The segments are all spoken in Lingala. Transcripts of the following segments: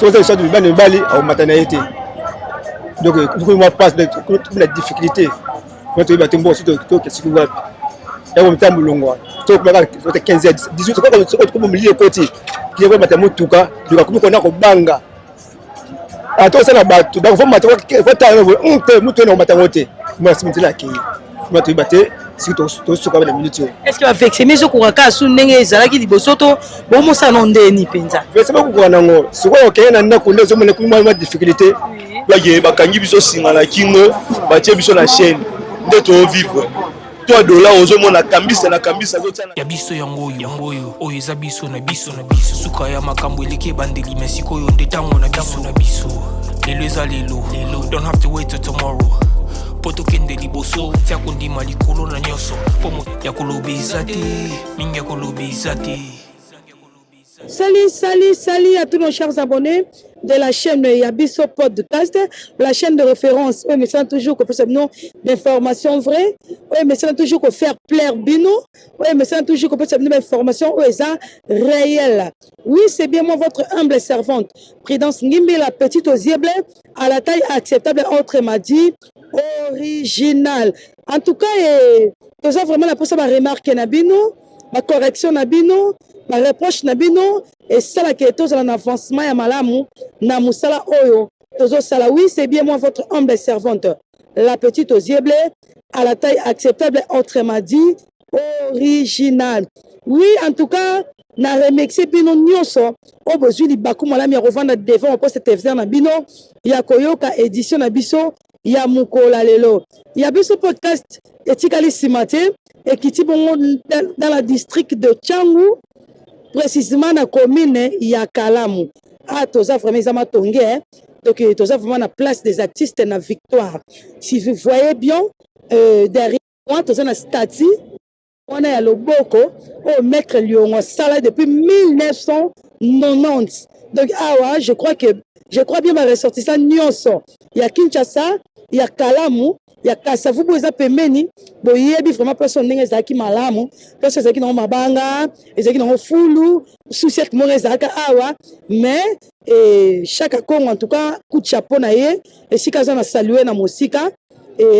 Soki oza lisusu mibali mibali, akomata na ye te. Donc ekomi mwa mpasi, tokomi na difficulté. Po toyeba te mboka soki tokesiki wapi. Yango mitambo longwa tokomaka 15 18, soki tokomi molili ekoti, kiye komata motuka, donc akomi kona kobanga. Ata osala bato, donc faut mata, faut tala te mutu oyo nakomata yango te. Mwasi nzela akei, ma toyeba te soki tosuka na minute oyo. Est ce que baversement ezokoka kaka su ndenge ezalaki liboso to bomosala no ndeni mpenza? Versement kokoka nango. Sikoyo okende na ndako nde ozomona ekomi mwa difficulté. Bake bakangi biso singa na kingo, batie biso na chaîne nde tovivre to dollar. Ozomona kambisa na kambisa azotia Ya biso yango oyo, yango oyo, oyo eza biso na biso na biso. Suka ya makambo eleki ebandeli, me sikoyo nde ntango na biso na biso. Lelo eza lelo lelo, don't have to wait till tomorrow mpo tokende liboso. Tia kondima likolo na nyonso, mpo ya koloba eza te mingi, ya koloba eza te. Salut, salut, salut à tous nos chers abonnés de la chaîne Yabiso Podcast, la chaîne de référence. Oui, mais c'est toujours que nous d'informations vraies. Oui, mais c'est toujours que faire plaire bino. Oui, mais c'est toujours que nous d'informations où ça réelles. Oui, c'est bien moi, votre humble servante, Prudence Ngimbi, la petite aux yeux bleus, à la taille acceptable, autrement dit, original. En tout cas, et, tout ça vraiment la pour remarque na bino, ba correction na bino, ba reproche na bino esalaka tozala na avancement ya malamu na mosala oyo tozosala. Oui, c'est bien moi, votre humble servante, la petite aux yeux bleus, à la taille acceptable, autrement dit original. Oui, en tout cas na remercie bino nyonso oyo bozwi libaku malamu ya kovanda devant poste téléviseur na bino ya koyoka édition na biso ya mokolo ya lelo. Ya biso podcast etikali nsima te, ekiti bongo dans la district de Tshangu, précisément na commune ya Kalamu. Ah, toza vraiment, eza Matonge, hein? Donc toza vraiment na place des artistes na Victoire. Si vous voyez bien, derrière moi toza na statue wana ya loboko oyo maître Liongo asala depuis 1990. Donc awa je crois bien baressortissant nyonso ya Kinshasa, ya Kalamu, ya Kasavubu eza pembeni, boyebi vraiment place oyo ndenge ezalaki malamu. Place ezalaki nango mabanga, ezalaki nango fulu, sous-ciat moko ezalaka awa. Mais Chaka Congo, en tout cas coup de chapeau na ye esika aza, na salue na mosika.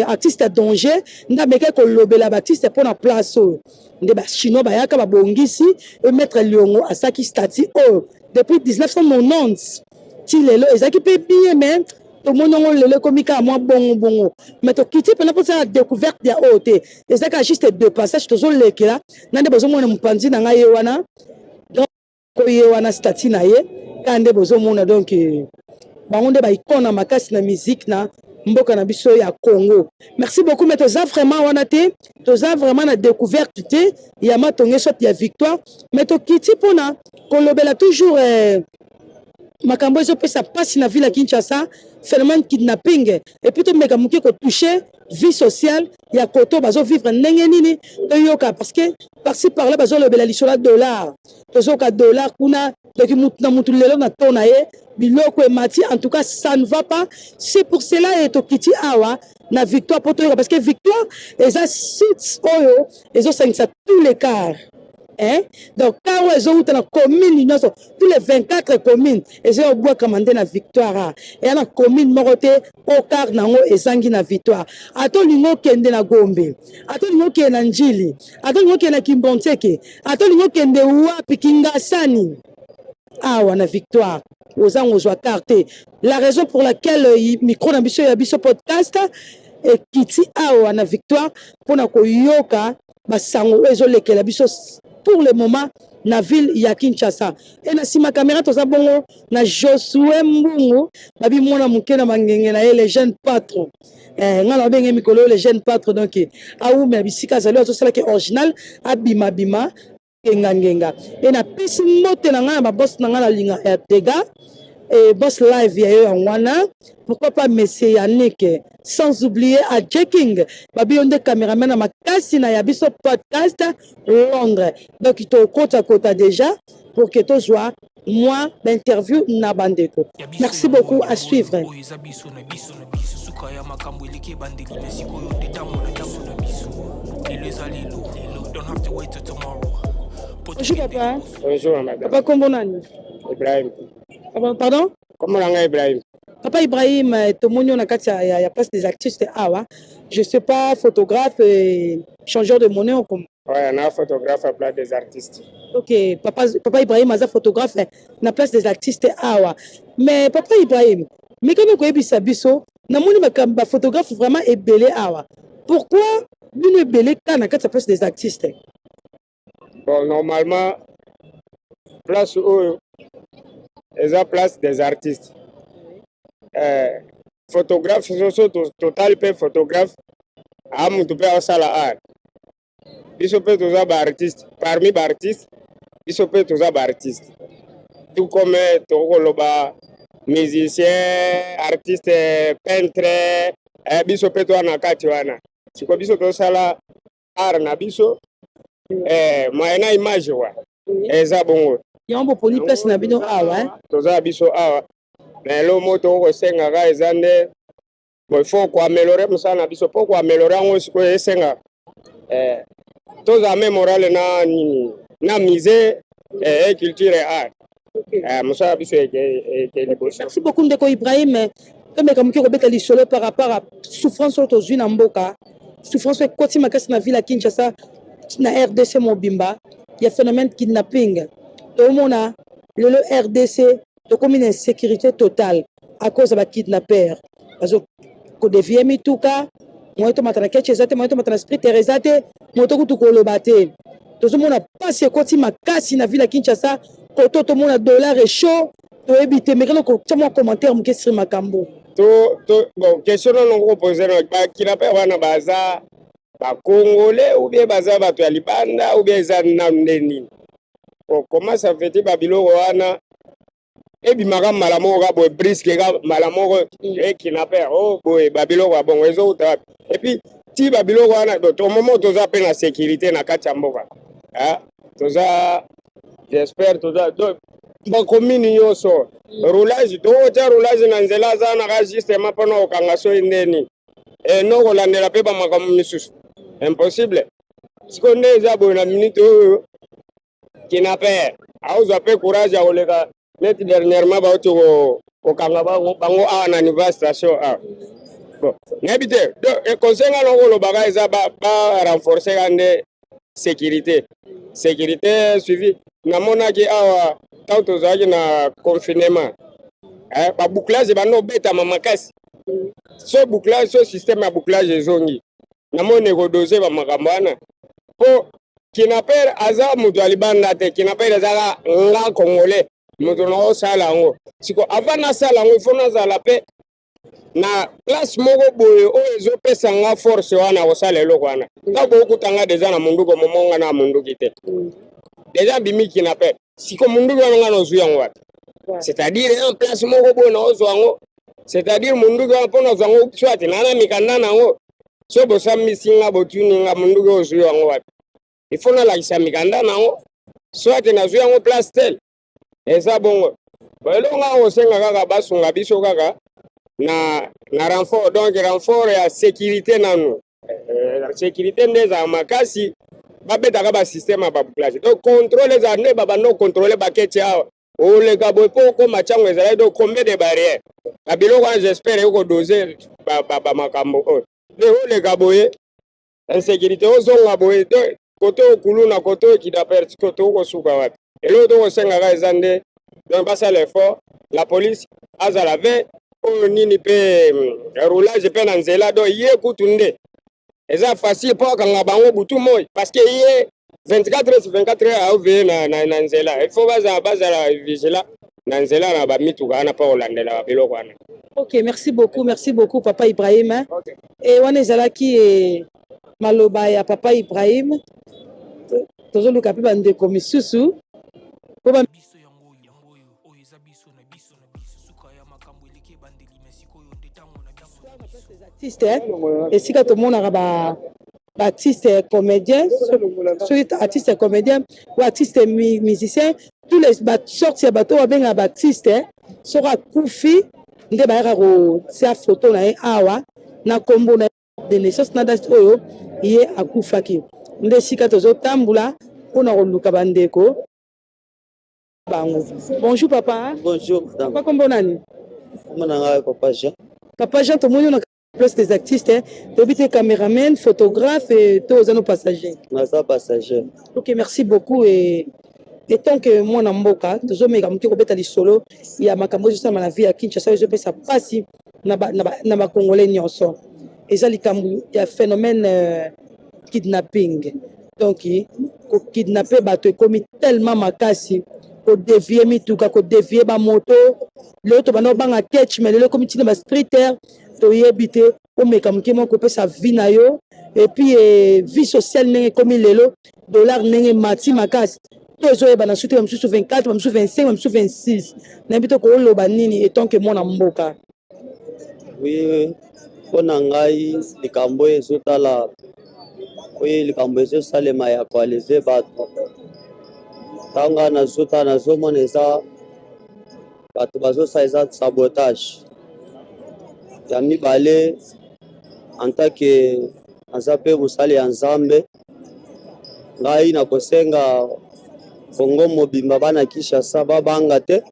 Artiste ya danger nde amekaki kolobela baartiste mpo na place oyo nde bachinois bayaka babongisi. Maître Liongo asalaki statue oyo depuis 1990 ti lelo, ezalaki mpe bien, mais tomoni yango lelo ekomi kaka mwa bongo bongo. Mais tokiti mpena mposala découverte ya oyo te, eza kaka juste de passage, tozolekela na nde bozomona mopanzi na ngai ye wana. Donc ye wana statue na ye kaka nde bozomona. Donc bango nde baicône makasi na musique na mboka na biso ya Congo. Merci beaucoup. Mais toza vraiment wana te, toza vraiment na découverte te ya Matonge soit ya Victoire, mais tokiti mpona kolobela toujours makambo ezopesa mpasi na ville ya Kinshasa, phénomène kidnapping, et puis tomeka moke kotouche vie sociale ya koto bazovivre ndenge nini, toyoka, parce que par-ci par-là bazolobela lisolo ya dollar. Tozoyoka dollar kuna, donc mutu na mutu lelo na to na ye biloko emati. En tout cas, ça ne va pas. C'est pour cela e tokiti awa na Victoire mpo toyoka, parce que Victoire eza site oyo ezosangisa tous les cars, hein? Donc car oyo ezowuta na commune nyonso, tous les 24 communes eza obwakama nde na Victoire. Eya na commune moko te oyo car nango ezangi na Victoire. Ata olingi okende na Gombe, ata olingi okende na Njili, ata olingi okende na Kimbanseke, ata olingi okende wapi, Kingasani, awa na Victoire ozanga ozwa car te. La raison pour laquelle micro na biso ya biso podcast ekiti awa na Victoire mpona koyoka basango oyo ezolekela biso pour le moment na ville ya Kinshasa. E na nsima caméra toza bongo na Josue Mbungu, babi mwana moke na bangenge na ye, le jeune patron. Ngai na babenge mikolo oyo le jeune patron. Donc awumela bisika azali, azosalaki original, abimabima ngengangenga. E napesi mbote na ngai na baboss na ngai na linga ya Tega e boss live ya yo yango wana, pourquoi pas monsieur Yannick, sans oublier à Jeking, babi yo nde caméraman na makasi na ya biso podcast Londres. Donc tokotakota déjà pour que tozwa mwa bainterview na bandeko. Merci beaucoup, à suivre. Oyo eza biso na biso na biso. Suka ya makambo eleki ebandeli, me sikoyo nde ntango na biso na biso. Lelo eza lelo lelo, don't have to wait till tomorrow. Bonjour papa. Bonjour madame. Papa, kombo nani? Ibrahim. Papa, pardon? Kombo na ngai Ibrahim. Papa Ibrahim, eh, tomoni yo na kati ya, ya, ya place des artistes awa. Je sais pas photographe et changeur de monnaie ou comment. Ouais, na photographe à place des artistes. Ok, papa, papa Ibrahim aza photographe eh, na place des artistes awa. Mais papa Ibrahim, mais quand koyebisa biso, namoni makambo ba photographe vraiment ebele awa. Pourquoi bino ebele kaka na kati ya place des artistes? Bon, normalement, place oyo eza place des artistes. Eh, photographe soso totali mpe photographe a mutu mpe asala art. Biso mpe toza ba artiste, parmi ba artiste biso mpe toza ba artiste. Tout comme tokoloba musicien, artiste, peintre, eh, biso mpe toza na kati wana. Siko biso tosala art na biso eh, moyen na image wa eza bongo. Yango boponi place na bino awa eh? Toza biso awa na eloko moko tokoki kosengaka eza nde bon, il faut koameliore mosala na biso. Mpo koameliore yango sikoyo esenga eh, tozala me morale na nini na musée eh, culture et art eh, mosala biso eke liboso. Merci beaucoup ndeko Ibrahim. Tomeka moke kobeta lisolo par rapport à souffrance oyo tozwi na mboka, souffrance oyo ekoti makasi na ville ya Kinshasa, na RDC mobimba, ya phénomène kidnapping. Tomona lelo RDC tokomi na insécurité totale à cause ya bakidnappeur bazo kodevie mituka, moye tomata na ketch eza te, moye tomata na sprinter eza te, moye tokutu koloba te. Tozomona mpasi ekoti makasi na ville ya Kinshasa, koto tomona dollar echaud, toyebi te. Mekana kotia mwa commentaire moke sur makambo to to. Bon, question nano kopose na bakidnappeur wana, baza bacongolais ou bien baza bato ya libanda ou bien eza nanu nde nini? Bon, comment ça fait babiloko wana ebimaka mbala moko ka boye, brusque ka mbala moko ekidnapper o boye? Babiloko ya bongo ezouta wapi? Et puis ti babiloko wana tomomo toza mpe na sécurité na kati ya mboka, toza, j'espère toza bakomini nyonso roulage, tokotia roulage na nzela aza naka justement mpona kokanga soi ndeni e no kolandela mpe bamakambo misusu impossible. Sikoyo nde eza boye na minute oyo, kidnapper aozwa mpe courage ya koleka neti dernièrement bauti kokanga bango awa na niveau ya station awa. Bon, nayebi te, conseil nga na kolobaka eza barenforcer ka nde sécurité, sécurité suivi. Namonaki awa ntango tozalaki na confinement, babouclage bando obetama makasi. So bouclage, so système ya bouclage ezongi, namoni ekodose bamakambo wana, mpo kidnapper aza moto ya libanda te. Kidnapper ezaka nga congolais moto na osala yango. Siko avant nasala yango, ifo nazala mpe na place moko boye oyo ezopesa nga force wana kosala eloko wana. Ntango bokuta nga deja na munduki, momonga na munduki te, deja bimi kidnapper. Siko munduki wana nga nazwi yango wapi? C'est-à-dire en place moko boye naozwa yango, c'est-à-dire munduki wana mpo nazwa yango, soit naa na mikanda na yango. So bosambisi nga, botuni nga munduki ozwi yango wapi, il faut nalakisa mikanda na yango, soit nazwi yango place tel. Eza bongo. Eloko nga kosenga kaka, basunga biso kaka na renfort, donc renfort ya sécurité nanu, sécurité nde ezala makasi, babetaka basystème ya babouclage, donc contrôle ezala nde babanda kocontrôle baketi awa, oleka boye mpo okóma ntango ezalaki. Donc combien de barrière babiloko wana, j'espère ekodose bamakambo oyo nde oleka boye, insécurité, ozonga boye kote okuluna, kote okidnapper, kote okosuka wapi? Eloko tokosengaka eza nde donc basala effort, la police azala ve oyo nini mpe roulage mpe na nzela. Donc ye kutu nde eza facile mpo akanga bango butu moi, parce que ye 24 heures sur 24 heures aoveye na nzela. Il faut bazala vigilant na nzela na bamituka wana mpo kolandela babiloko wana. Ok, merci beaucoup, merci beaucoup papa Ibrahim. Okay. E wana ezalaki e, maloba ya papa Ibrahim. Tozoluka mpe bandeko misusu po biso yango yango oyo oyo eza biso na biso na biso. Suka ya makambo eleki ebandeli, me sikoyo nde ntango na biso na biso. Artiste, esika tomonaka ba baartiste comédien, soki artiste comédien ou artiste musicien, tous les basorte ya bato oyo babengaka baartiste, soki akufi nde bayaka kotia foto na ye awa na nkombo na de naissance na date oyo ye akufaki. Nde esika tozotambola mpona koluka bandeko bango. Bonjour papa. Bonjour madame. Papa, kombo nani? Kombo na ngai Papa Jean. Papa Jean, tomoni na place des artistes, hein. Toyebi te cameraman, photographe et to oza no passager? Naza passager. Ok, merci beaucoup. Et etant que mwana mboka, tozomeka moke kobeta lisolo ya makambo ezosalama na vie ya Kinshasa, ezopesa mpasi na bacongolais nyonso. Eza likambo ya phénomène kidnapping. Donc kokidnappe bato ekomi tellement makasi, kodévier mituka, kodévier bamoto. Lelo tobanda kobanga ketch, mais lelo ekomi ntina basprinter. Toyebi te, omeka moke moko kopesa vie na yo. Et puis vie sociale ndenge ekomi lelo, dollar ndenge mati makasi, to ezoyeba na suti, bamosusu 24, bamosusu 25, bamosusu 26. Nayebi te kooloba nini etant que mwana mboka. Oui, mpo na ngai, likambo oyo ezotala, oyo likambo ezosalema ya koenlever bato, ntango ngai nazotala, nazomona eza bato bazosala, eza sabotage. Ya mibale, en tant que naza mpe mosali ya Nzambe, ngai nakosenga Kongo mobimba, bana Kinshasa babanga te.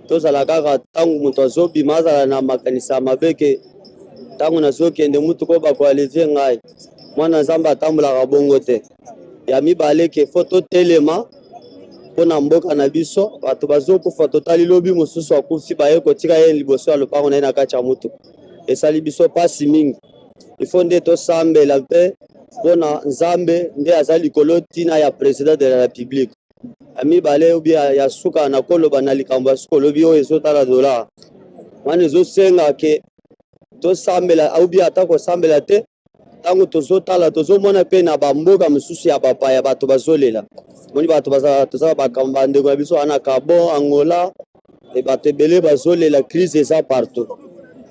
Tozala kaka, ntango moto azobima, azala na makanisi ya mabe ke ntango nazokende mutuka oyo bakoenlever ngai. Mwana Nzambe atambolaka bongo te. Ya mibale, ke faut totelema mpo na mboka na biso. Bato bazokufa, totali lobi mosusu akufi, baye kotika ye liboso ya lopango na ye na kati ya mutuka. Esali biso mpasi mingi. Ifo nde tosambela mpe mpona Nzambe nde aza likolo, ntina ya président de la République. Ya mibale obi ya suka na koloba na likambo ya suka, olobi oyo ezotala dollar wana, ezosenga ke tosambela obi ata kosambela te. Ntango tozotala, tozomona mpe na bamboka mosusu ya bapaya bato bazolela. Moni bato tozala bandeko na biso wana Gabon, Angola, e bato ebele bazolela, crise eza partout.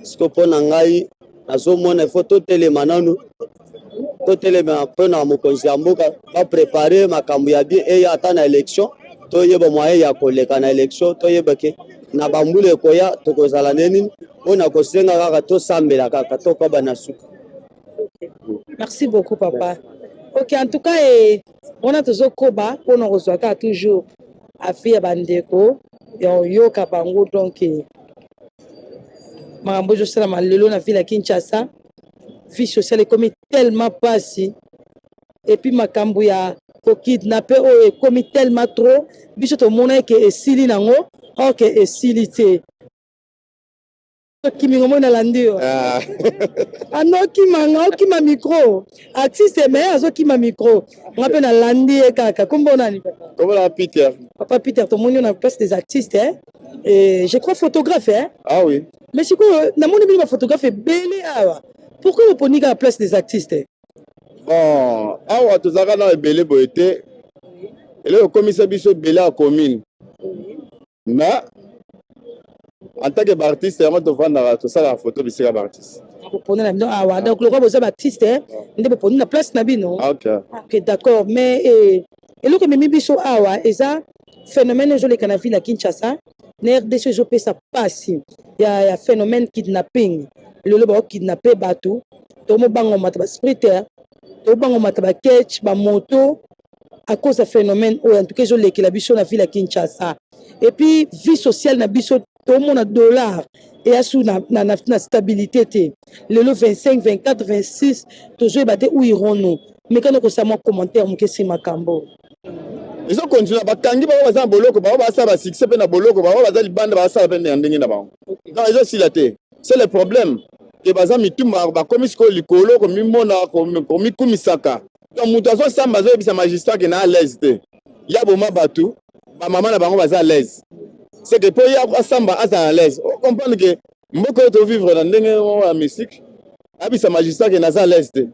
Siko mpo na ngai nazomona ifo totelema nanu, totelema mpona mokonzi ya mboka baprépare makambo ya bien eya ata na élection, toyeba moyen ya koleka na élection, toyeba ke na bambula ekoya tokozala nde nini. Mpona kosenga kaka tosambela kaka, tokoba na suka. Merci beaucoup, papa. Ok, en tout cas, wana tozokoba mpona kozwa kaka toujours avis ya bandeko ya oyoka bango. Donc makambo ezosalama lelo na ville ya Kinshasa, vie sociale ekomi tellement mpasi, et puis makambo ya kokidnappe oyo ekomi tellement trop. Biso tomona eke esili nango, or ke esili te. Okiminga moi nalandi yo ano okimanga, okima micro. Artiste me azokima micro, nga mpe nalandi ye kaka. Kombo nani? Kombo na Peter. Papa Peter, tomoni yo na place des artistes, hein? Et je crois photographe, hein? Ah oui. Mais sikoyo namoni bino baphotographe ebele awa, pourquoi boponi kaka place des artistes? Bon, awa tozalaka na ebele boye te. Eloko ekomisa biso ebele ya commune, mais en tant que baartiste yango tovandaka, tosalaka photo bisika baartiste. Boponi na bino awa, donc lokola boza baartiste nde boponi na place na bino. Ok. Ok, d'accord. Mais eloko ememi biso awa eza phénomène ezoleka na ville ya Kinshasa, na RDC, ezopesa mpasi ya phénomène kidnapping. Lelo baokidnappe bato, tomobangomata basprinter, tobangomata baketch, bamoto, à cause ya phénomène oyo. En tout cas ezolekela biso na ville ya Kinshasa. Et puis vie sociale na biso, tomona dollar eya su na stabilité te. Lelo 25, 24, 26, tozoyeba te où irons-nous. Mekana kosala mwa commentaire moke si makambo. Ezokontinue. Bakangi bango, baza na boloko, bango basala basuccès mpe na boloko, bango baza libanda, basala mpe na ndenge na bango. Donc ezosila te, c'est le problème ke baza mitumba, bakomi sikoyo likolo komimona, komikumisaka. Donc moto azosamba, azoyebisa magistrat ke na à l'aise te, ya boma bato, bamama na bango baza à l'aise. C'est que mpo ye asamba, azala à l'aise. Ocomprendre ke mboka oyo tovivre na ndenge moko ya mystique. Ayebisa magistrat ke naza à l'aise te,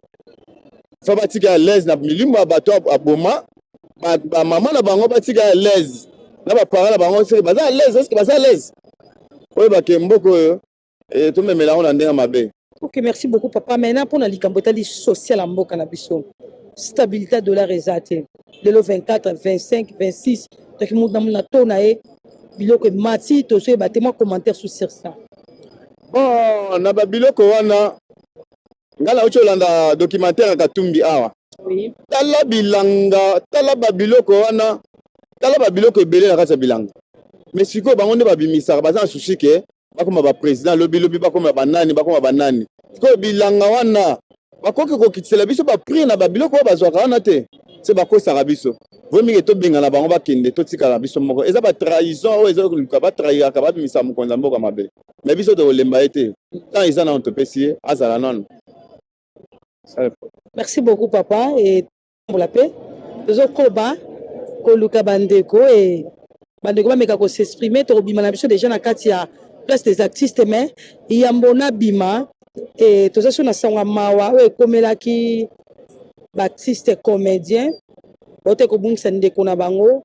fa batika à l'aise na milimo ya bato aboma, bamama na bango batika à l'aise na baparent na bango. Seke baza à l'aise, est-ce baza à l'aise? Oyebake mboka oyo tomemela yango na ndenge mabe. Ok, merci beaucoup, papa. Maintenant, mpona likambo etali social ya mboka na biso, stabilité ya dollar eza te. Lelo 24, 25, 26, donc moto na to na ye biloko emati, tozoyeba te. Mwa commentaire sur ça. Bon, na babiloko wana, ngai nauti olanda documentaire ya Katumbi awa. Tala bilanga, tala babiloko wana, tala babiloko ebele na kati ya bilanga. Mais sikoyo bango nde babimisaka, baza na souci ke Bakoma ba président lobi lobi, bakoma banani, bakoma banani. Sikoyo bilanga wana bakoki kokitisela biso ba prix na babiloko oyo bazwaka wana te? Se bakosaka biso vo mingi. Tobengana bango, bakende, totikala biso moko. Eza batrahison oyo ezoluka batrahiraka, babimisa mokonzi ya mboka mabe. Me biso tokolemba ye te. Tant eza nano, topesi ye azala nano. Merci beaucoup, papa. E tambola mpe tozokoba koluka bandeko e bandeko bameka kos'exprimer. Tokobima na biso déjà na kati ya Place des Artistes, mais yambo nabima e, toza so na sango ya mawa oyo ekomelaki baartiste comédien baote kobungisa ndeko na bango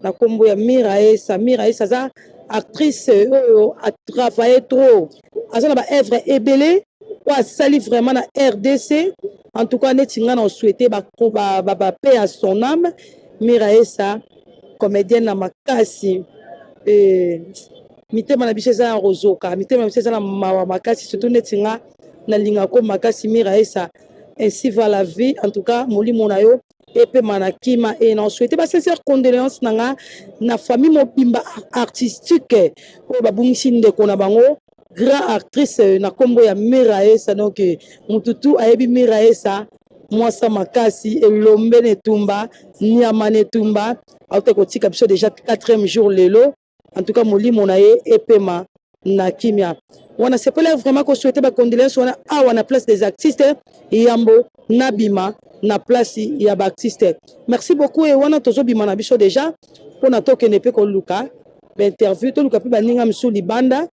na nkombo ya Mira Esa. Mira Esa aza actrice oyo atravaille trop, aza na baœuvre ebele oyo asali vraiment na RDC. En tout cas, neti nga na osouhaite bapaix à son âme. Mira Esa, comédienne na makasi e, mitema na biso eza ya kozoka, mitema na biso eza na mawa makasi, surtout neti nga nalingako makasi Mira Esa. Ainsi va la vie. En tout cas, molimo na yo epema na kima. E na souhaite basincère condoléance na nga na famille mobimba artistique oyo babungisi ndeko na bango, grand actrice na nkombo ya Mira Esa. Donc mutu tu ayebi Mira Esa, mwasa makasi, elombe na etumba, nyama na etumba. Auta kotika biso déjà quatrième jour lelo. En tout cas, molimo na ye epema na kimia. Wana sepela vraiment kosouhaite bacondoléance wana awa na Place des Artistes, yambo nabima na place ya baartiste. Merci beaucoup. E wana tozobima na biso déjà mpona tokende mpe koluka bainterview, toluka mpe baninga mosusu libanda,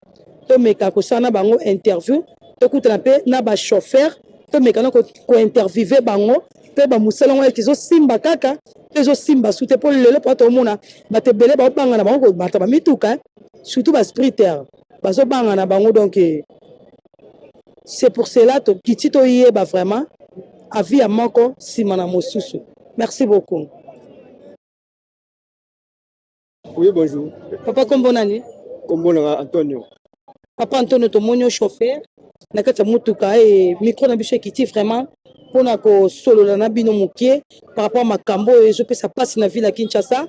tomeka kosala na bango interview, tokutana mpe na bachauffeur, tomeka na kointerviewe bango mpe bamosala yango eke ezosimba kaka mpe ezosimba su te. Mpo lelo mpo tomona bato ebele baobanga na bango komata bamituka, surtout basprinter bazobanga na bango. Donc c'est pour cela tokiti toyeba vraiment avis ya moko nsima na mosusu. Merci beaucoup. Oui, bonjour. Papa, kombo nani? Kombo na Antonio. Papa Antonio, tomoni yo chauffeur na kati ya motuka e, micro na biso ekiti vraiment mpona kosolola na bino moke par rapport makambo oyo ezopesa mpasi na ville ya Kinshasa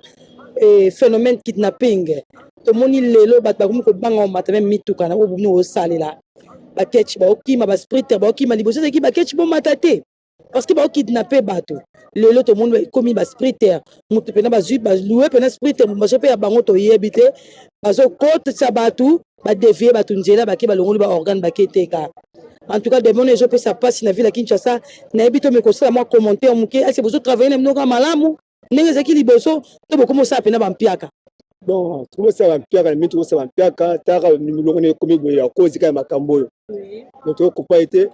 e, phénomène kidnapping. Tomoni lelo bato bakomi kobanga komata même mituka na oyo bino osalela. Baketch baokima, basprinter baokima. Liboso ezalaki baketch bomata te parce que baokidnappe bato. Lelo tomoni ekomi basprinter, moto mpena bazwi, balue mpena sprinter, bazo mpe ya bango toyebi te, bazokotisa bato, badevie bato nzela, bake balongoli baorgane, bake teka. En tout cas, demone ezopesa mpasi na ville ya Kinshasa. Nayebi to me kosala mwa commentaire moke. Ese bozotravaille na bino kaka malamu ndenge ezalaki liboso to bokomi osala mpena bampiaka? Bon, tokosala bampiaka na mingi, tokosala bampiaka taka milongo na ekomi boye ya kozika ya makambo oyo. Donc tokokopa ete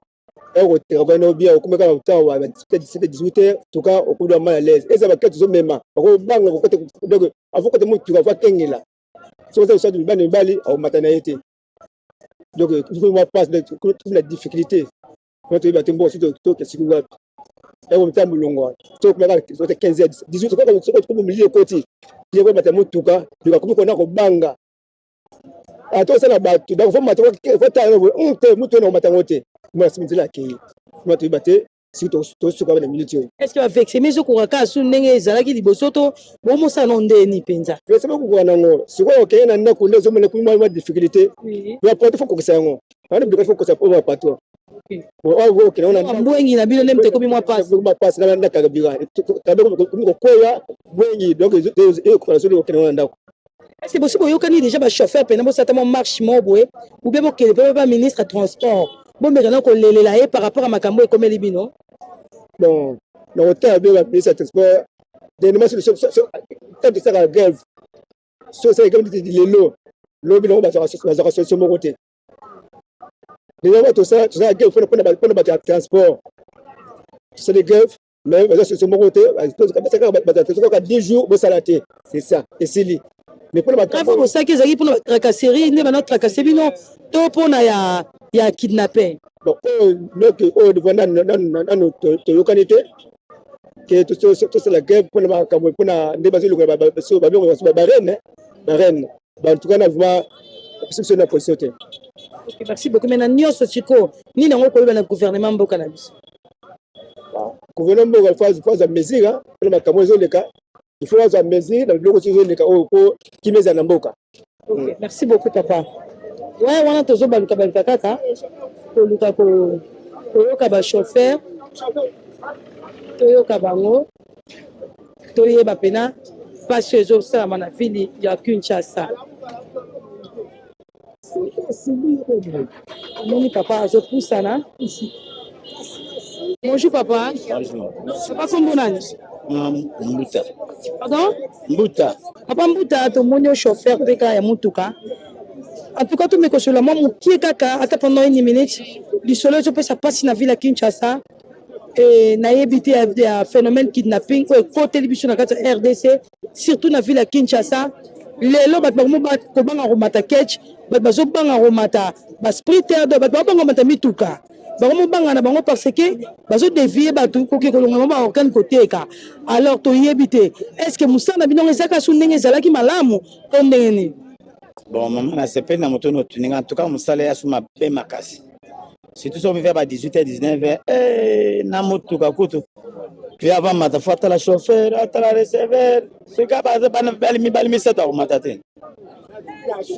okotravaille na bien, okomi kaka ntango ba 17, 18 heures toka okomi mal à l'aise. Eza bakete tozomema, bakobanga kokota. Donc avant kota motuka, faut akengela. Soki oza mibali na mibali, akomata na ye te. Donc mwa passe la difficulté po toyeba te mboka soki tokesiki wapi. Eko mita molongo tokomaka 15 heures, 18, soki komi molili ekoti, ye komata motuka, donc akomi kona kobanga. Ata osala bato, donc faut mata, faut tala te motu oyo nakomata yango te. Mwasi nzela akei, ma toyeba te soki tosuka na minute oyo. Est ce que bavexeme ezokoka kaka su ndenge ezalaki liboso to bomosala no ndeni mpenza? Vexeme ekokoka nango. Sikoyo okeye na ndako nde ozomona ekomi mwa difficulté. Ya poto faut kokisa yango wana, biloko faut kokisa oyo bapato. Mbwengi na bino nde moto ekomi mwa pasi. Pasi na kabira komi kokweya mbwengi, donc ekokoka soki okende na ndako. Est ce que bosi boyokani déjà bachauffeur mpena bosala mwa marche moko boye ou bien bokende mpe baministre ya transport, bomeka na kolelela ye par rapport à makambo ekomeli bino? Bon, na kotala be baministre ya transport dernièrement, tant tosalaka grève, so osala grève neti lelo, lobi nango bazwaka solution moko te. Déjà tosala grève mpona bato ya transport, tosali grève mais baza solution moko te. Baza kaka 10 jours bosala te, c'est ça, esili. Mais mpona grève bosalaki, ezalaki mpona batracasserie nde bana tracasse bino to mpona ya kidnapping? Bon, oyo noki oyo nanu toyokani te ke tosala grève mpona makambo, mpona nde bazoluka babiloko barene barene. En tout cas na vraiment biso na position te. Merci beaucoup. Mais na nyonso sikoyo, nini yango koyeba na gouvernement mboka na biso? Gouvernement mboka faut azwa mesure mpona makambo ezoleka. Il faut azwa mesure na biloko ezoleka oyo mpo kimia ezala na mboka. Okay, merci beaucoup, papa. Ouais, wana tozobaluka baluka kaka koluka koyoka bachauffeur, toyoka bango, toyeba mpena mpasi oyo ezosalama na ville ya Kinshasa. Omoni papa azopusana. Bonjour papa. Bonjour. Papa, kombo nani? Mbuta. Pardon? Mbuta. Papa Mbuta, tomoni yo chauffeur mpe kaka ya motuka. En tout cas, tomeki kosolola mwa mokie kaka ata pendant une minute. Lisolo ezopesa mpasi na ville ya Kinshasa. E, nayebi te ya phénomène kidnapping oyo ekoteli biso na kati ya RDC, surtout na ville ya Kinshasa. Lelo bato bakomi kobanga komata ketch, bato bazobanga komata basprinter, bato babanga komata mituka, bakomobanga na bango parce que bazodevie bato koke kolonga bango baorgane koteka. Alors toyebi te, est ce que mosala na bino ezaka su ndenge ezalaki malamu to ndenge nini? Bon mama, nasepeli na moto otuninga. En tout cas mosala ya su mabe makasi, surtout soki omiva ba 18 h 19 h na motuka kutu puis avant mata, faut atala chauffeur, atala receveur. Soki baza bana mibali misato, akomata te.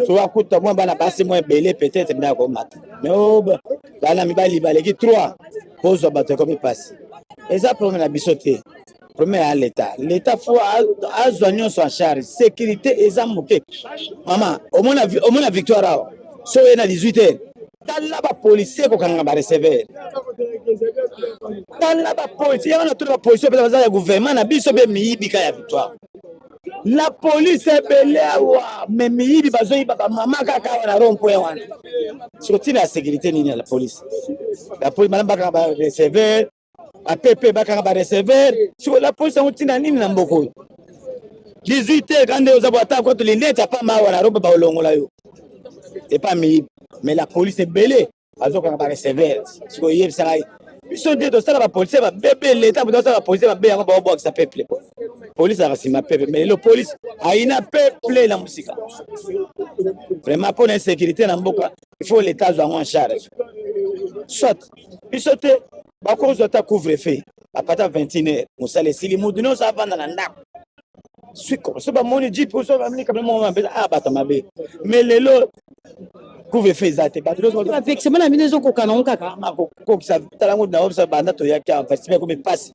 So akuta mwa bana basi mwa ebele, peut-être nde akomata, mais o bana mibali baleki 3, kozwa bato ekomi mpasi. Eza problème na biso te, problème ya l'État. L'État faut azwa nyonso en charge. Sécurité eza moke mama. Omona Victoire awa, so oye na 18 heures, tala bapolisier kokanga bareceveur, tala bapolisier yango na tuna bapolisier mpenza baza ya gouvernement na biso mpe miyibi ka ya Victoire. La police ebele awa, mais miyibi bazoyiba bamama kaka awa na rond point wana. Siko ntina ya sécurité nini ya la police? La police malamu bakanga bareceveur, bapepe bakanga bareceveur. Siko la police yango ntina nini na mboka oyo? 18 heures kande oza bo, ata koto linete apamba awa na rond, baolongola yo epa miyibi. Mais la police ebele bazokanga bareceveur. Sikoyo yebisa ngai, biso nde tosala bapolisier babebe, leta moto asala bapolisier babe yango, baobwakisa peuple. Police azalaka nsima peuple, mais lelo police ayina peuple na mosika. Vraiment, mpona insécurité na mboka, il faut leta azwa yango en charge. Soit biso te, bakozwa ata couvre feu apata 21 heures, mosala esili, mutu nyonso avanda na ndako. So bamoni jeep, so bamoni kabila moko mabe, a bato mabe. Mais lelo couvre feu eza te, bato nyonso bavexement na bino ezokoka nango kaka. Kokokisa talango na biso. Banda toyaki awa, versement ekomi mpasi.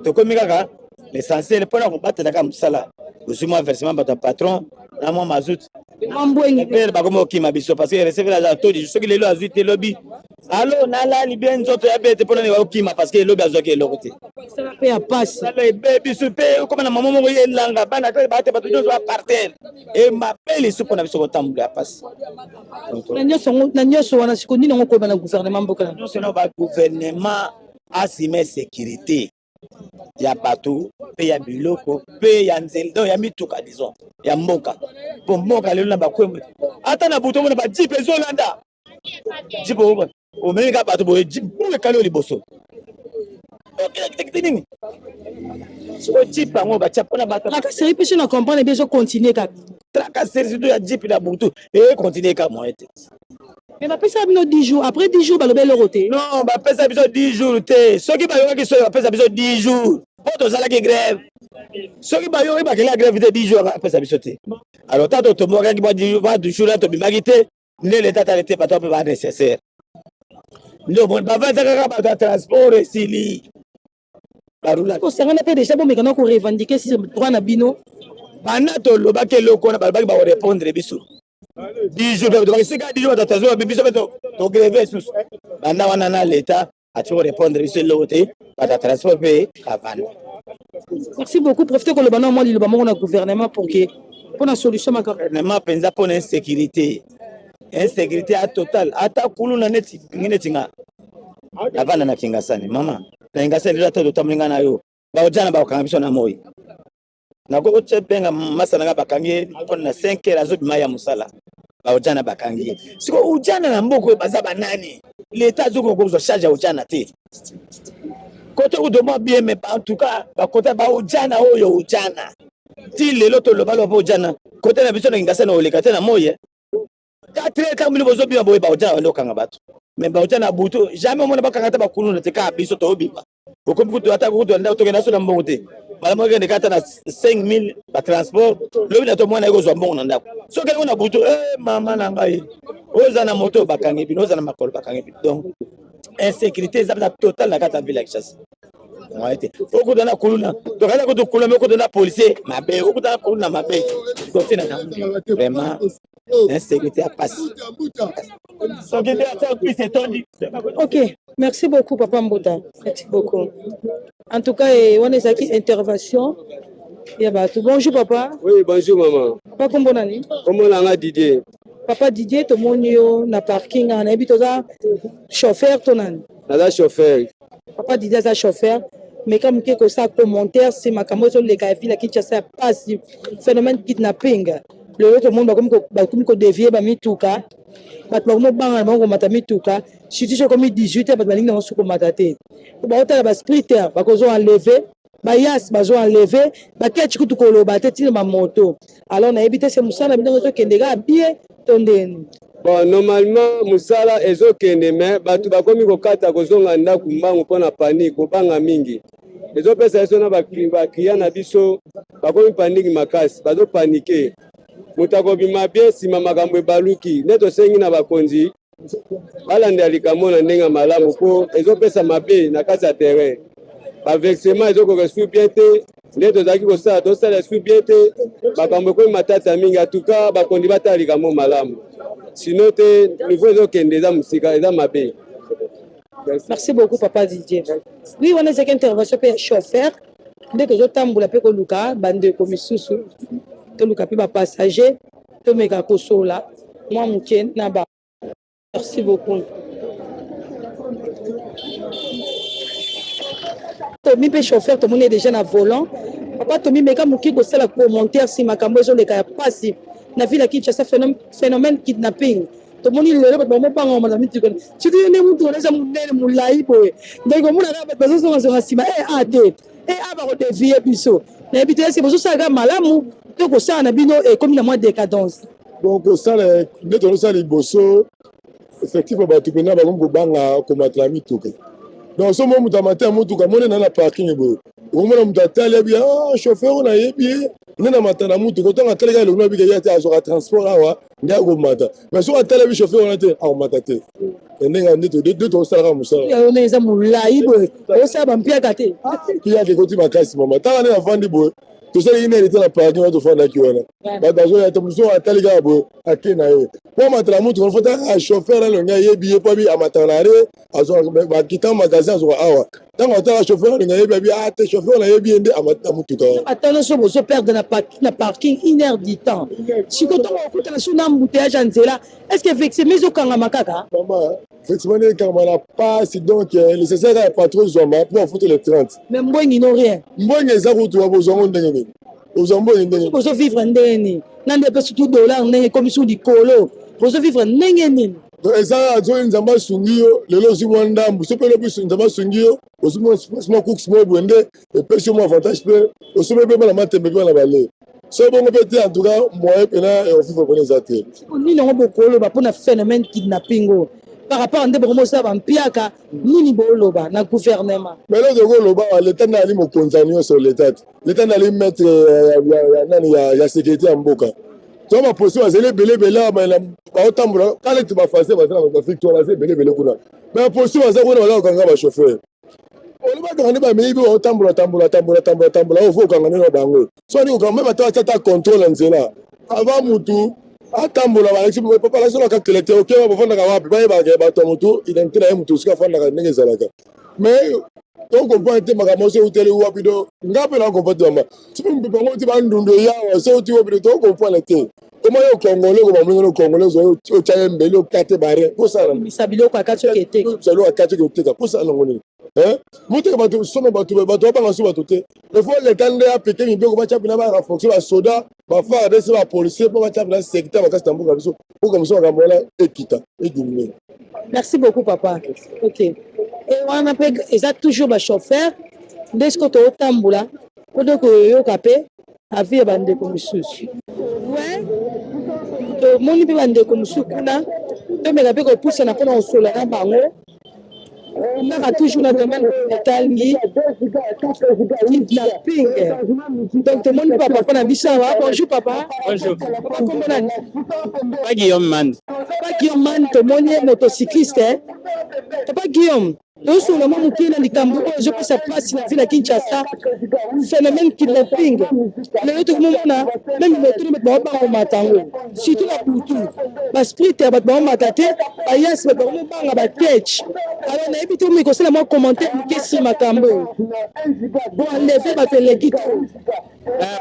Tokomi kaka l'essentiel mpona kobatela kaka mosala. Ozwi mwa versement, bato ya patron na mwa mazout. Mwa mbwengi. Pere bakomi kokima biso parce que receveur aza todi. Soki lelo azwi te, lobi alo nalali bien, nzoto ya bete mpona nini bakokima? Parce que elobi azwaki eloko te. Sala mpe ya pasi. Sala ebebi su mpe okoma na mama moko ye elanga bana te, bate bato nyonso ba par terre e mabe lisu mpona biso kotambola ya pasi. Na nyonso wana, siko nini yango koyeba na gouvernement mboka na Nyonso na bagouvernement asime sécurité ya bato mpe ya biloko mpe ya nzela, donc ya mituka, disons ya mboka. Mpo mboka lelo na bakwembe, ata na butu omona bajeep ezolanda jeep, omemi kaka bato boye, jeep ekali oyo liboso nini. Sikoyo jeep yango batia mpona bato. Tracasserie mpe so na comprendre bien, ezocontinue kaka. Tracasserie surtout ya jeep na butu econtinue kaka, moyen te. Mais bapesaka bino 10 jours, après 10 jours balobi eloko te. Non, bapesa biso 10 jours te. Soki bayokaki, soki bapesa biso 10 jours mpo tozalaki grève. Soki bayoki bakela grève te, 10 jours bapesa biso te. Alors ta totombokaki mwa 10 jours na tobimaki te, nde leta tali te, bato mpe ba nécessaire nde omoni bavandaka kaka bato ya transport esili barula. Kosangana mpe déjà bomekana korevendiquer sur droit na bino. Banda tolobaki eloko wana, balobaki bakorépondre biso 10 jours. Mpe tobaki sika 10 jours, bato ya biso mpe togrève susu. Banda wana na leta ati korépondre biso eloko te, bato ya transport mpe bavanda. Merci beaucoup. Profite koloba na mwa liloba moko na gouvernement pour que mpona solution makambo. Gouvernement mpenza, mpona insécurité, insécurité ya total. Ata kuluna neti neti nga navanda na Kingasani, mama, na Kingasani lelo ata totamboli nga na yo, baojana bakokanga biso na moi. Nakoki benga masa na nga, bakangi ye mpona na 5 heures azobima ya mosala, baojana bakangi ye. Siko ujana na mboka oyo baza banani? Leta azokoka kozwa charge ya ujana te. Kote kutu mwa bien, mais en tout cas bakota baujana oyo ujana ti lelo toloba loba mpo ujana kote na biso na Kingasani oleka te na moi 4 heures. Ntango bino bozobima boye, baojana bandi kokanga bato. Mais baojana na butu jamais omona bakanga ata bakuluna te. Kaka biso toobima, okomi kutu ata kutu ndako tokenda so na mbongo te. Mbala moko ekende kata na 5000 batransport, lobi na to mwana ye kozwa mbongo na ndako. Soki yango na butu, mama na ngai. Oza na moto bakangi bino, oza na makolo bakangi bino. Donc insécurité eza mpenza total na kati ya ville ya Kinshasa. Moyen te. Okuta na kuluna, tokata kutu kuluna mais okuta na policier mabe, okuta na kuluna mabe. Kotina na vraiment insécurité ya pasi. Soki nde ata bus etondi. Ok, merci beaucoup papa Mbuta. Merci beaucoup. En tout cas, eh, wana ezalaki intervention ya bato. Bonjour papa. Oui, bonjour maman. Papa kombo nani? Kombo na nga Didier. Papa Didier, tomoni yo na parking awa, nayebi toza chauffeur to nani? Naza chauffeur. Papa Didier aza chauffeur. Meka moke kosala commentaire si makambo ezoleka ya ville ya Kinshasa ya pasi, phénomène kidnapping. Lelo tomoni bakomi kodevie bamituka, bato bakomi kobanga na bango komata mituka, surtout soki ekomi 18 heures bato balingi na bango soki komata te. Baotala ba sprinter bakozwa enlever bayas bazo enlever baketch kutu koloba te ntina bamoto. Alors nayebi te se mosala na bino ezokende kaka bien to ndeni? Bon, normalement mosala ezokende me bato bakomi kokata kozonga ndako mbangu mpo na panique, kobanga mingi ezopesa biso na bakliya na biso bakomi paniki makasi, bazopanike. Moto akobima bien nsima makambo ebaluki. Nde tosengi na bakonzi balandela likambo na ndenge ya malamu mpo ezopesa mabe na kati ya terrain. Baversement ezokoka esu bien te, nde tozalaki kosala tosala esu bien te, makambo ekomi matata mingi. Atuka bakonzi batala likambo malamu, sino te niveau ezokende eza mosika, eza mabe. Merci beaucoup papa Didier. Oui, wana ezalaki intervention mpe ya chauffeur nde tozotambola mpe koluka bandeko misusu, toluka mpe bapassager, tomeka kosola mwa moke na ba. Merci beaucoup. Tomi mpe chauffeur tomoni déjà na volant. Papa Tomi, meka moke kosala commentaire si makambo ezoleka ya pasi na ville ya Kinshasa, phénomène kidnapping. Tomoni lelo bato bamobanga komata mituka, surtout yo nde motuka na eza monene molai boye, donc omona kaka bato bazozongazonga nsima e a te e a bakodevie biso. Nayebi te eske bozosala kaka malamu to kosala na bino ekomi na mwa décadence? Bon, kosala nde tozosala liboso, effectivement bato mpena bakomi kobanga komatela mituka. Donc so mo moto amata ya motuka mone na na parking boye, okomona moto atali abi ah chauffeur oyo nayebi ye nde na mata na motuka, otango atali kaka elongi abika ye te azwaka transport awa nde akomata. Mais soki atali abi chauffeur wana te akomata te. Ndenge nde tosalaka mosala yango ndenge eza molai boye, osala bampiaka te. Mpiaka ekoti makasi mama, tala nde nafandi boye, tosali ine elite na parking wana tofandaki wana, bato bazoya te, mosusu atali kaka boye ake na ye po amatala motuka, fo taka chauffeur alongi ayebi ye po abi amatala na re azwaka bakita magasin azwaka awa, ntango atala chauffeur alongi ayebi abi ah te chauffeur nayebi ye nde amata motuka wana. Ata nyonso bozo perdre na parking une heure du temps, sikoyo ntango okutana so na embouteillage ya nzela, est ce que effectivement ezokangama kaka? Mama, effectivement nde ekangama na pasi, donc l'essentiel kaka patron ezwama mpo afuta le 30. Mais mbwengi no rien. Mbwengi eza kutu wa bozwa ngo ndenge nini? Ozwa mbwengi ndenge nini? Bozo vivre ndenge nini? Na nde pe surtout dollar ndenge ekomi sur likolo, bozo vivre ndenge nini? Donc eza soki Nzambe asungi yo lelo ozwi mwa ndambu, soki mpe lobi Nzambe asungi yo ozwi mwa cooks moko boye nde epesi yo mwa avantage mpe osombi mpe bana matembe mpe bana bale. Soki bongo mpe te, en tout cas moyen mpena ya kofivre mpena eza te. Nini yango bokoloba mpona phénomène kidnapping oyo par rapport nde bokomi osala bampiaka, nini boloba na gouvernement? Mais eloko tokoloba, leta nde ali mokonzi ya nyonso, leta te, leta nde ali maître ya nani ya sécurité ya mboka. To bapolisi bazali ebele ebele awa baotambola kala ete bafrançais baza na bavictoire, baza ebele ebele kuna, mais bapolisi baza kuna baza kokanga bachauffeur. Olobakanga nde bamiyibi baotambola tambola tambola tambola tambola, oyo fo okanga nde na bango. So ani kokanga meme ata ata contrôle na nzela avant mutu atambola, balakisi papa alakisi na carte électeur, oke bafandaka wapi, bayebaka bato ya motu identité na ye motu esika afandaka ndenge ezalaka. Mais to comprendre te makambo so euteli wapi, do nga mpe na comprendre te mama, soki mopepe yango ti bandundu eyawa so euti wapi, to comprendre te. Koma yo congolais ko bamongi no congolais oyo otya ye mbeli okate bare kosala bisa biloko ya kati oke eteka, bisa biloko ya kati oke oteka kosala nango nini? Moteka bato somo, bato bato babanga so bato te. Il faut leta nde apeke mibeko, batya mpena ba renforcer basoda, ba FARDC, ba policier, mpo batya mpena secteur makasi na mboka biso, mpo mosusu makambo wana ekita ediminue. Merci beaucoup papa. Ok, e wana mpe eza toujours bachauffeur nde sikoyo tootambola mpo tokoyoka mpe avis ya bandeko misusu. We tomoni mpe bandeko mosusu kuna, tomeka mpe kopusana mpona kosolola na bango. Kaka toujours na domaine etangi kidnapping. Donc tomoni pa papa na biso awa. Bonjour papa. Bonjour. Papa kombo nani? Papa Guillaume Man. Papa Guillaume Man, tomoni ye motocycliste. Eh? Papa Guillaume, tozosunga mwa moke na likambo oyo ezopesa mpasi na ville ya Kinshasa, phénomène kidnapping. Lelo tokomomona meme moto bato baobanga komata yango, surtout na butu, basprinter bato baomata te, bayasi bato bakomobanga baketch. Alors nayebi te omi kosala mwa commentaire moke sur makambo oyo boenleve bato eleki te.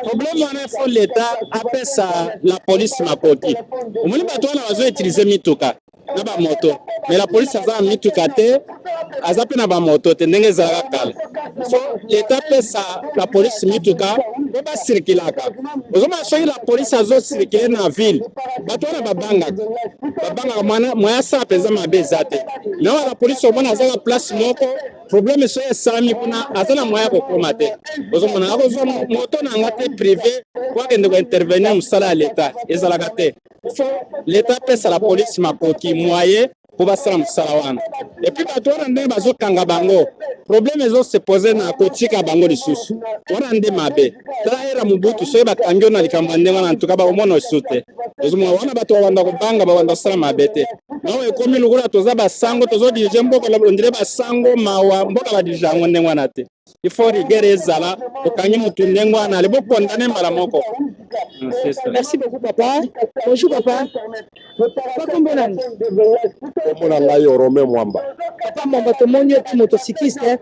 Problème wana, faut l'État apesa la police makoki. Omoni bato wana bazoutiliser mituka na bamoto, mais la police aza na mituka te, aza mpe na bamoto te ndenge ezalaka kala. Faut l'État apesa la police mituka mpo basirikilaka. Ozomona, soki la police azocirculer na ville, bato wana babangaka, babangaka moya asala mpenza mabe eza te. Mais wana la police, omona azaka place moko, problème soki esalami kuna, aza na moya ya kokóma te. Ozomona, akozwa moto na nga te privé po akende kointervenir. Mosala ya l'État ezalaka te. Faut l'État apesa la police makoki, moyen mpo basala mosala wana. Et puis bato wana, ndenge bazokanga bango, problème ezose poser na kotika bango lisusu wana nde mabe. Tala era Mobutu, soki bakangi yo na likambo ya ndenge wana, ntuka bakomona lisusu te. Ozomona wana bato babanda kobanga, babanda kosala mabe te. Naoyo ekomi lokola toza basango, tozodiriger mboka on dirait basango. Mawa, mboka badiriger yango ndenge wana te. Il faut rigueur ezala. Okangi motu ndenge wana, ale bokondane mbala moko. Merci beaucoup papa. Bonjour papa. Papa, kombo nani? Kombo na ngai Romain Mwamba. Papa Mwamba, tomoni yo motocycliste,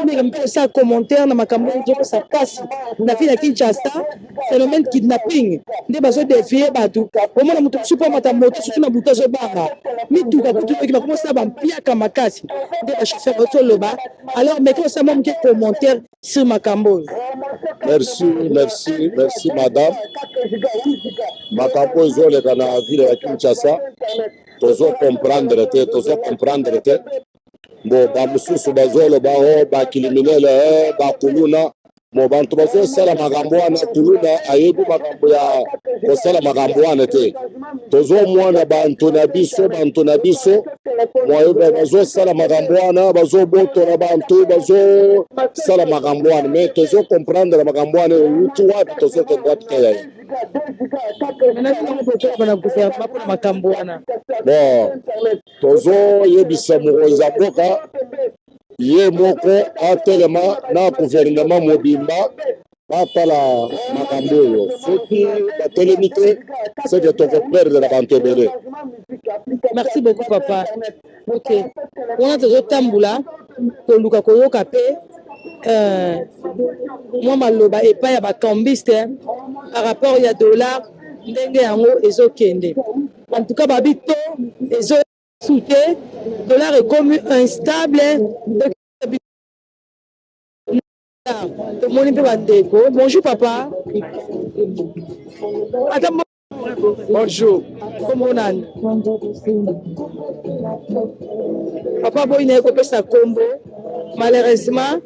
omeka mpe osala commentaire na makambo oyo ezopesa mpasi na ville ya Kinshasa, phénomène kidnapping, nde bazodéfier bato. Omona moto mosusu mpo amata moto, surtout na butu, azobanga mituka kutu oki bakomosala bampiaka makasi nde bachauffeur bazoloba. Alors meki osala mwa moke commentaire sur makambo oyo. Merci, merci, merci madame. Makambo ezoleka na ville ya Kinshasa, tozocomprendre te, tozocomprendre te. Bo bamosusu bazoloba o bacriminels, bakuluna. Mo bantu bazosala makambo wana, kuluna ayebi makambo ya kosala makambo wana te. Tozomona bantu na biso, bantu na biso bazosala makambo wana, bazobotola bantu, bazosala makambo wana, mais tozocomprendre makambo wana euti wapi, tozokende wapi te yaye. Na gouvernement mpona makambo wana? Bon, tozoyebisa mokonzi ya mboka ye moko atelema na gouvernement mobimba, batala makambo oyo. Soki batelemi te, seke tokoperdre na bantu ebele. Merci beaucoup papa. Ok, wana tozotambola koluka koyoka mpe mwa maloba epai ya bacambiste par rapport ya dollar, ndenge yango ezokende. En tout cas babi to ezosu te, dollar ekomi instable. Tomoni mpe bandeko. Bonjour papa. Ata Bonjour. Kombo nani papa? Boyi na ye kopesa kombo malheureusement.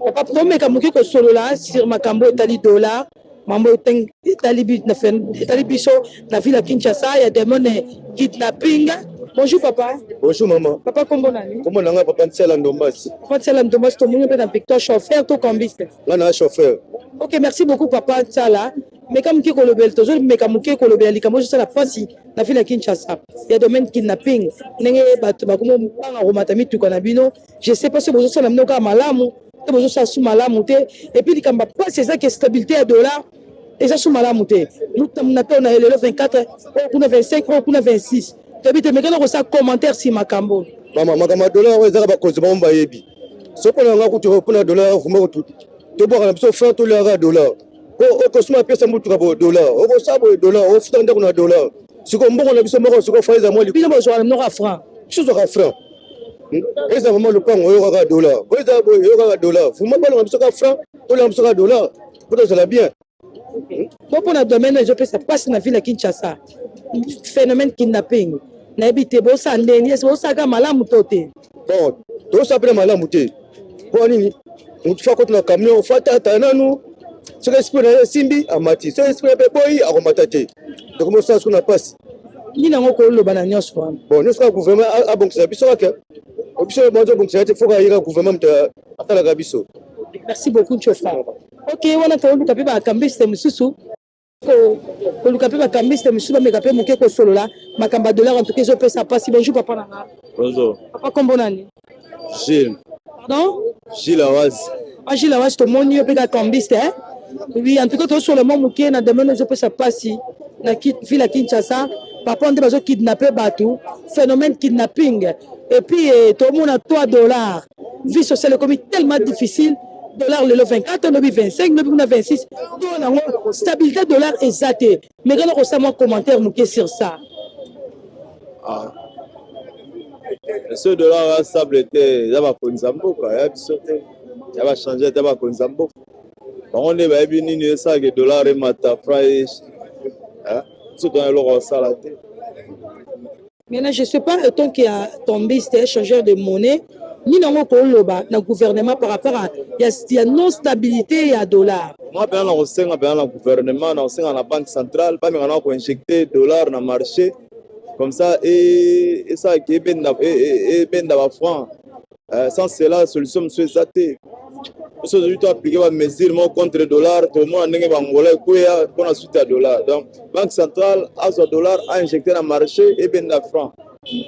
Papa, tomeka moke kosolola sur makambo etali dollar, mambo etali biso na ville ya Kinshasa ya domaine kidnapping. Bonjour papa. Bonjour maman. Papa, kombo nani? Kombo na ngai papa Ntiala Ndombasi. Papa Ntiala Ndombasi, tomoni mpe na Victoire. Chauffeur to cambiste? Nga na chauffeur. Ok, merci beaucoup papa Ntiala. Meka moke kolobela, tozomeka moke kolobela likambo ezosala mpasi na ville ya Kinshasa ya domaine kidnapping, ndenge bato bakomobanga komata mituka na bino. Je sais pas soki bozosala bino kaka malamu te, bozosala su malamu te. Et puis likambo ya mpasi ezaki stabilité ya dollar eza su malamu te. Na to na lelo 24, oyo kuna 25, oyo kuna 26, toyebi te. Mekana kosala commentaire si makambo. Mama, makambo ya dollar oyo ezaka bakonzi bango bayebi. So mpona yanga kutu, mpona dollar vraiment tobwaka na biso franc, toliaka dollar po okosuma pesa mutuka boye dollar, okosala boye dollar, ofuta ndako na dollar. Sikoyo mbongo na biso moko, sikoyo franc eza mwa. Bino bozwaka na mnoko ya franc? Biso zwaka franc. Eza vraiment lopango oyo kaka dollar, oyo eza boye, oyo kaka dollar. Vraiment balonga biso kaka franc, tolonga biso kaka dollar po tozala bien. Po mpona domaine oyo ezopesa mpasi na ville ya Kinshasa, phénomène kidnapping, nayebi te bosala ndeni ese bosalaka malamu to te. Bon, tozosala mpena malamu te. Mpo nini? Motu fa akota na camion, fa tata nanu soki esprit na ye esimbi, amati. Soki esprit na ye mpe boyi, akomata te. Donc mosala soki na mpasi. Nini yango koloba na nyonso wana? Bon, nyonso kaka gouvernement abongisa biso kaka. Biso bazobongisa te, foka yeka gouvernement moto atalaka biso. Merci beaucoup, Nchofa. Ok, wana toluka mpe bakambiste mosusu, koluka mpe bakambiste mosusu bameka mpe moke kosolola makambo ya dollar. En tout cas ezopesa mpasi. Bonjour papa na nga. Bonjour. Papa, kombo nani? Gilles. Pardon? Gilles Awazi. Ah, Gilles Awazi, tomoni yo mpe ka cambiste, eh? Oui, en tout cas tosolola mwa moke na domaine ezopesa mpasi na ville ya Kinshasa. Papa, nde bazokidnappe bato, phénomène kidnapping, et puis eh, tomona 3 dollars, vie sociale ekomi tellement difficile. Dollar lelo 24, lobi 25, lobi kuna 26. To nango stabilité dollar eza te. Mais kana kosala mwa commentaire moke sur ça. Ah. Ce dollar ya stable te, eza bakonzi ya mboka ya biso te, ya bachange te. Bakonzi ya mboka bango nde bayebi nini esalaka dollar emata, franc. Biso tona eloko kosala te. Maintenant, je sais pas, étant qu'il y a cambiste, échangeur de monnaie, nini yango koloba na gouvernement par rapport à ya non stabilité ya dollar? Moi mpenza na kosenga mpenza na gouvernement, na kosenga na Banque centrale, bameka na koinjecte dollar na marché, comme ça esalaki ebenda bafranc. Sans cela, solution mosusu eza te. Biso tozwi to appliquer bamesure moko contre dollar, tomona ndenge bangola ekweya mpona suite ya dollar. Donc Banque centrale azwa dollar, ainjecte na marché, ebenda franc,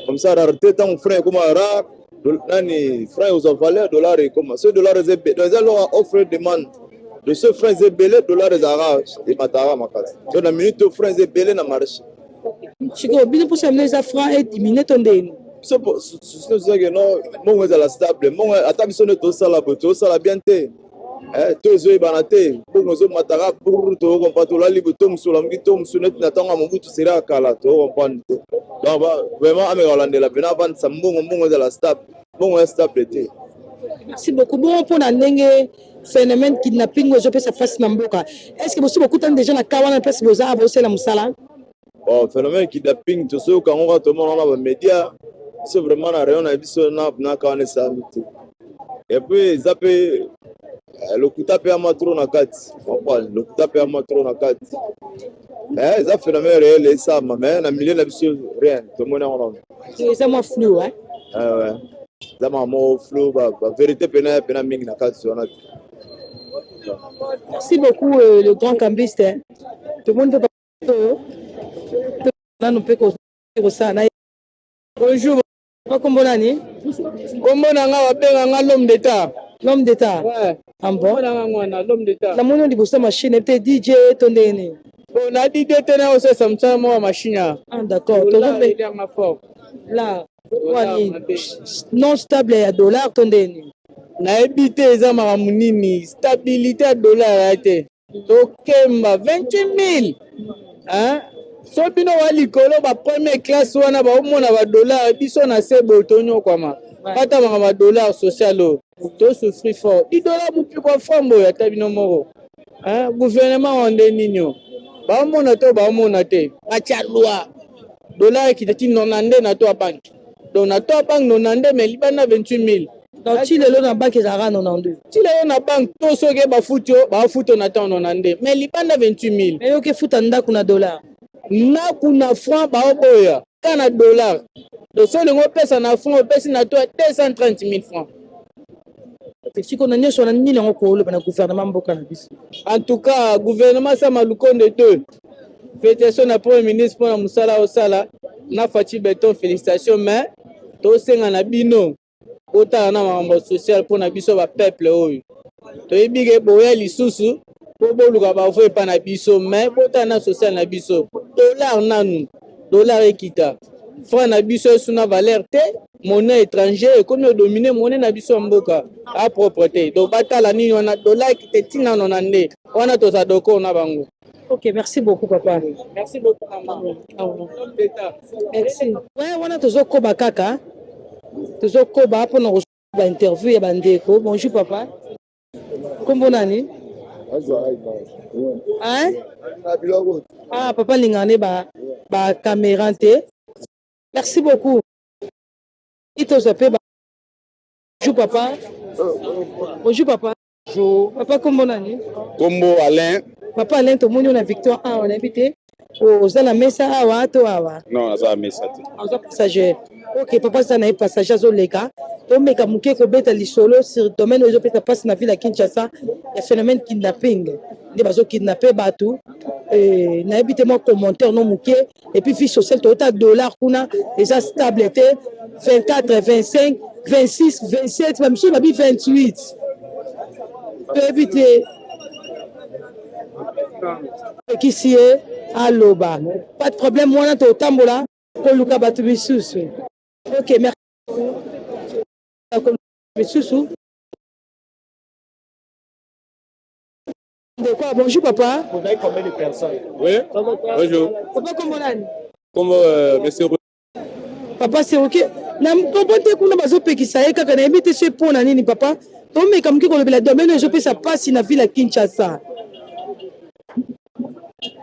comme ça rareté, ntango franc ekoma rare, nani, franc ekozwa valeur, dollar ekoma. So dollar eza, donc eza loi offre et demande de ce franc eza ebele, dollar ezalaka emataka makasi. Donc na minute oyo franc eza ebele na marché. Sikoyo bino, mposa bino eza franc ediminuer to ndeni? Biso tozaki no mbongo ezala stable. Mbongo ata biso nde tosala boye, tosala bien te, to ezoyebana te. Mbongo ezomataka brr, tocomprendre, tolali boye, to mosu olamuki, to mosu neti na ntango ya Mobutu sere ya kala, tocomprendre te. Donc vraiment ameka kolandela mpena, avandisa mbongo, mbongo ezala stable. Mbongo ya stable te. Merci beaucoup. Bon, mpona ndenge phénomène kidnapping ezopesa mpasi na mboka, est ce que bosi bokutani déjà na ka wana place boza bosala mosala? Bon, phénomène kidnapping, tozoyoka yango kaka, tomona wana bamédia. Biso vraiment na rayon na biso na ka wana esalami te. Et puis eza mpe lokuta mpe ama trop na kati, comprendre, lokuta mpe ama trop na kati. Mais eza phénomène réel esalama, mais na milieu na biso rien tomoni yango nano. Eza mwa flou, hein? Eza maka moko flou, bavérité pena pena mingi na kati wana te. Merci beaucoup, le grand cambiste. Tomoni mpe oyo nanu mpe kosala na ye. Bonjour. Kombo nani? Kombo na nga, babenga nga l'homme d'état. L'homme d'état? Ouais. Ah bon? Nanga mwana l'homme d'état. Namoni yo liboso ya machine te, DJ to ndenge nini? Bon, na DJ te, na osalisa mosala moko ya machine ya. Ah d'accord. Tozombe fort. La wani non stable ya dollar to ndenge nini? Nayebi te eza makambo nini. Stabilité ya dollar ya te, tokemba 28 000. So bino wa likolo, ba première classe wana baomona badollar, biso na se boye tonyokwama. Bata makambo ya dollar social oyo, tosouffrir fort. 10 dollar mopiko ya frambo oyo, ata bino moko, gouvernement wa nde nini oyo baomona to baomona te? Batia loi, dollar ekita ti 92 na to ya banque. Donc na to ya banque 92, mais libanda 28 000. Donc ti lelo na banque ezalaka 92? Ti lelo na banque to soki bafuti yo, bafuti yo na ntango 92, mais libanda 28 000. Mais yoki efuta ndako na dollar? Ndako na franc baoboya, ka na dollar. Donc so olingi opesa na franc, opesi na to ya 230 000 francs. Sikoyo na nyonso wana, nini yango koloba na gouvernement mboka na biso? En tout cas, gouvernement Sama Lukonde 2, félicitation na premier ministre mpona mosala osala na Fatshi Béton, félicitation. Mais tosenga na bino botala na makambo social mpona biso bapeuple oyo. Toyebi ke boya lisusu mpo boluka bavo epa na biso, mais botala na social na biso. Dollar nanu, dollar ekita, franc na biso esuna valeur te, monnaie étranger ekomi odomine monnaie na biso ya mboka a propre te. Donc batala nini wana, dollar ekita etina nona nde wana toza d'accord na bango. Ok, merci beaucoup papa. Merci beaucoup maman. Merci. Ouais, wana tozokoba kaka, tozokoba mpona ba interview ya bandeko. Bonjour papa, kombo nani? Hein? Ah papa, alingaka nde bacaméra te. Merci beaucoup. Tozwa mpe. Bonjour papa. Bonjour papa. Bonjour. Papa, kombo nani? Kombo Alain. Papa Alain, tomoni yo na Victoire awa. Nayebi te oza na mesa awa to awa? Non, naza na mesa te. Oza passager. Ok papa, aza na ye passager, azoleka. Tomeka moke kobeta lisolo sur domaine oyo ezopesa mpasi na ville ya Kinshasa ya phénomène kidnapping. Nde bazo kidnapper bato. Nayebi te mwa commentaire no moke et puis vie sociale toyota dollar kuna eza stable te 24 25 26 27 bamisusu babi 28 toyebi te ekisi ye aloba pas de problème wana totambola koluka bato misusu. Ok, merci. Misusu ndeko. Bonjour papa. Vous avez combien de personnes? Oui, bonjour. Papa, kombo nani? Kombo monsieur. Papa Seroke, na kombo te kuna bazopekisa ye kaka nayebi te so mpo na nini. Papa, tomeka moke kolobela domaine oyo ezopesa mpasi na ville ya Kinshasa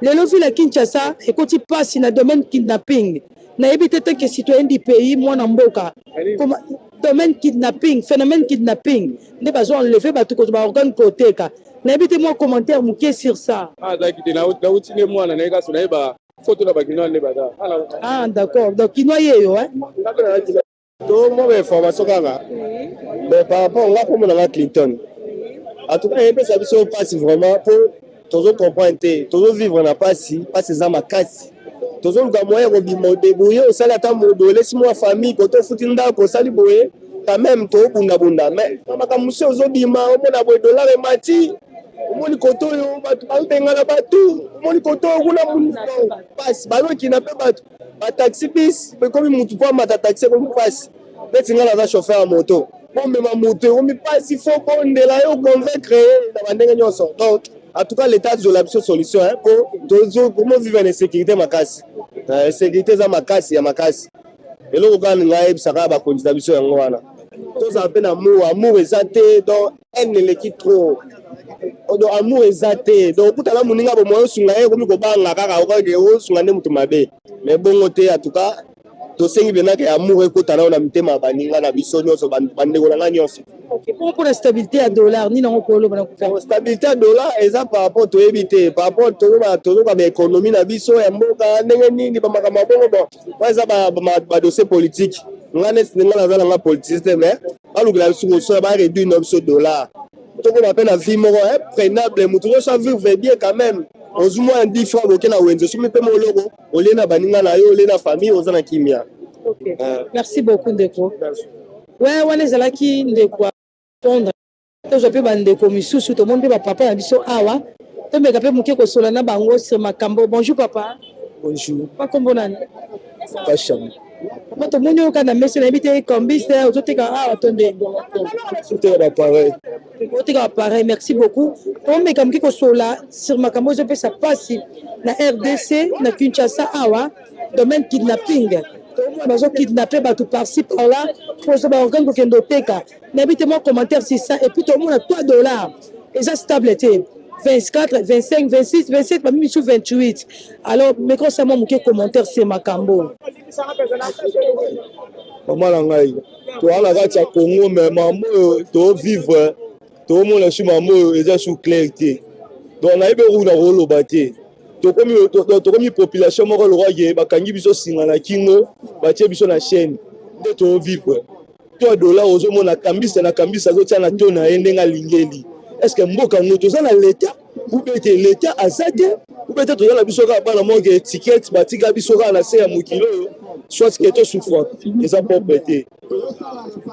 lelo. Ville ya Kinshasa ekoti mpasi na domaine kidnapping. Nayebi te tant que citoyen du pays, mwana mboka, domaine kidnapping, phénomène kidnapping nde bazo enlever bato kozwa baorgane koteka. Nayebi te mwa commentaire moke sur ça. Azalaki te, nauti nde mwana naye kasi nayeba foto na bakinois nde baza. Ah d'accord, donc kinois yeyo, hein? To mwa bainformation kaka, mais par rapport nga komona nga Clinton, en tout cas eyepesa biso mpasi vraiment, mpo tozo comprendre te. Tozovivre na mpasi, mpasi eza makasi. Tozoluka moyen kobima, odébrouille, osali ata modo, olesi mwa famille kote, ofuti ndako, osali boye quand même, tobundabunda. Mais na makambo mosusu ozobima, omona boye dollar emati, omoni kote oyo bato bazobengana bato, omoni kote oyo kuna mpasi, bazokina mpe bato bataxi bis ekomi mutu mpo amata taxi ekomi mpasi. Neti ngai naza chauffeur ya moto, bomema moto ekomi mpasi, fo bondela ye, oconvaincre ye na bandenge nyonso. Donc en tout cas l'État azola biso solution po tozokomo vivre na insécurité makasi. Insécurité eza makasi ya makasi. Eloko kaka ngai ayebisaka bakonzi na biso yango wana, tozala mpe na amour. Amour eza te, donc haine eleki trop. Donc amour eza te, donc okutana moninga bomoi osunga ye, okomi kobanga kaka okoke osunga nde moto mabe. Mais bongo te. En tout cas tosengi mpenaka ya amour ekota nao na mitema ya baninga na biso nyonso, bandeko na ngai nyonso. Mpo mpona stabilité ya dollar, nini yango koloba na gouvernement? Stabilité ya dollar eza par rapport, toyebi te, par rapport tozoka baéconomie na biso ya mboka ndenge nini, bamakambo ya bongo. Bon, wana eza badossier politique. Nga neti nga naza nanga politicien te, mais balukela biso kosoya, baréduire na biso dollar, tokoma mpe na vie moko prenable, motu nyonso avivre bien quand même. Ozwi mwa 10 francs, boke na wenze, osomi mpe moloko, olie na baninga na yo, olie na famille, oza na kimia. Okay. Merci beaucoup ndeko. We wana ezalaki ndeko répondre. Tozwa mpe bandeko misusu, tomoni mpe bapapa na biso awa, tomeka mpe moke kosola na bango sur makambo. Bonjour papa. Bonjour. Pa, kombo nani? Papa. Papa, tomoni oyo kaka na mesa, nayebi te cambiste ozoteka awa to ndenge? Oteka baappareil. Oteka baappareil. Merci beaucoup. Tomeka moke kosola sur makambo ezopesa mpasi na RDC, na Kinshasa awa, domaine kidnapping. Tomona bazokidnappe bato par-ci par-là poso baorgane kokende oteka. Nayebi te mwa commentaire sur ça. Et puis tomona 3 dollars eza stable te, 24 25 26 27, bami misu 28. Alors meka mwa moke commentaire sur makambo. Mama na ngai, toza na kati ya Congo, mais mama oyo tovivre, toomona su mama oyo eza su clair te. Donc nayebi okuna koloba te. Tokomi population moko lokwake bakangi biso singa na kingo, batie biso na chaîne nde tovivre. To ya dollar ozomona kambisa na kambisa azotia na to na ye ndenge alingeli. Est ce que mboka yango toza na l'État ou bien te? L'État aza te ou bien te? Toza na biso kaka bana moko étiquette batika biso kaka na se ya mokili oyo, soit ke tosouffraka, eza propre te.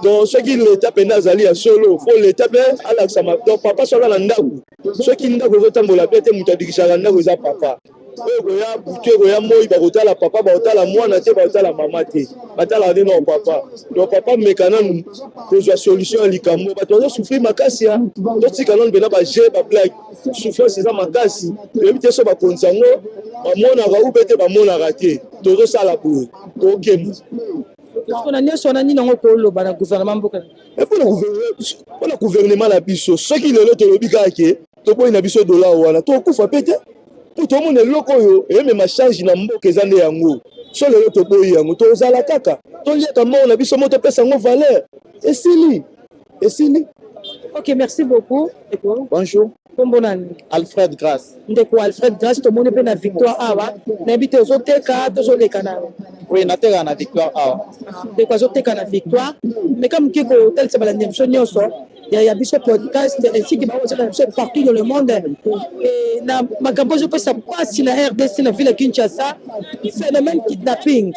Donc soki l'État mpenza azali ya solo, fo l'État mpe alakisa. Donc papa so aza na ndako, soki ndako ezotambola bien te, moto adikisaka ndako eza papa. Oyo ekoya butu, ekoya moi, bakotala papa, bakotala mwana te, bakotala mama te, batalaka nde nao papa. Donc papa, meka nanu kozwa solution ya likambo. Bato bazosouffrir makasi ya totika nanu mpena baje bablague. Souffrance eza makasi, toyebi te so bakonzi yango bamonaka ube te, bamonaka te. Tozosala boye, tokemba. Mpona nyonso wana, nini yango koloba na gouvernement mboka? Mpona gouvernement na biso, soki lelo tolobi kaka ke toboyi na biso dollar wana, tokokufa mpe te, mpo tomona eloko oyo eyemema charge na mboka eza nde yango. So lelo toboyi yango, tozala kaka toliaka mbongo na biso mo, topesa yango valeur, esili, esili. Ok, merci beaucoup. Bonjour. Kombo nani? Alfred Grace. Ndeko Alfred Grace, tomoni mpe na Victoire awa. Nayebi te ozoteka, tozoleka na. Oui, nateka na Victoire awa. Ndeko azoteka na Victoire. Meka moke kotalisa balandi ya biso nyonso ya biso podcast ainsi que bango bazolanda biso partout dans le monde. Et na makambo ezopesa mpasi na RDC, na ville ya Kinshasa, phénomène kidnapping.